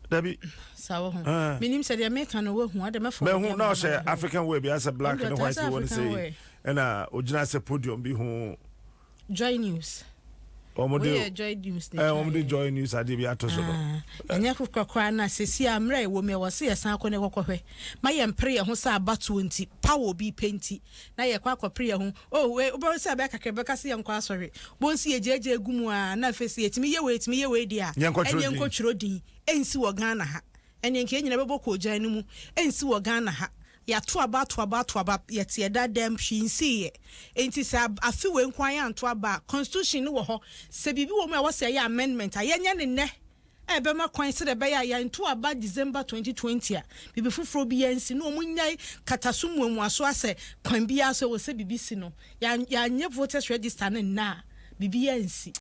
Dabi. Saa wɔ ho. Menim sɛ deɛ meka no wahu ade mɛfɔ. Mɛhu na ɔhyɛ African wear bi asɛ black ne white wɔ ne sɛ, ɛna ogyina sɛ podium bi ho. Joy News. Wɔn de Joy News. Wɔn de Joy News adeɛ bi ato so no. Ɛnyɛ foforɔ koraa na sɛsi a mmerɛ ɛwɔ mu ɛwɔ sɛ yɛsan akɔ ne kɔkɔhwɛ ma yɛmpere yɛn ho sɛ abatoɔ nti power obi pɛ nti na yɛkɔ akɔpere yɛn ho. Oh, wei wobɛhu sɛ ɛbɛyɛ kakra bɛka sɛ yɛnkɔ asɔre bonsi yɛgyegye gu mu a, na afei sɛ yɛtumi yɛ wei, yɛtumi yɛ wei deɛ a, ɛne yɛnkɔtwerɛ din. Ɛnsi wɔ Ghana ha. Ɛne nka yɛn nyinaa bɛbɔ kɔɔgyan no mu. Ɛnsi wɔ Ghana ha. Yɛato aba, ato aba, ato aba, yɛte ɛda dɛm, hwee nsiiɛ. Nti sɛ afe wei nko ara yɛanto aba a, constitution no wɔ hɔ sɛ biribi wɔ mu a ɛwɔ sɛ ɛyɛ amendment a, yɛnyɛ ne nnɛ a ɛbɛma kwan sɛdeɛ ɛbɛyɛ a yɛnto aba December 2020 a, biribi foforɔ bi yɛnsi na wɔn nyae kataso mmuamuaso asɛ kwan biara so ɛwɔ sɛ biribi si no. Yɛanyɛ voters register no nnɛ a, biribi yɛnsi.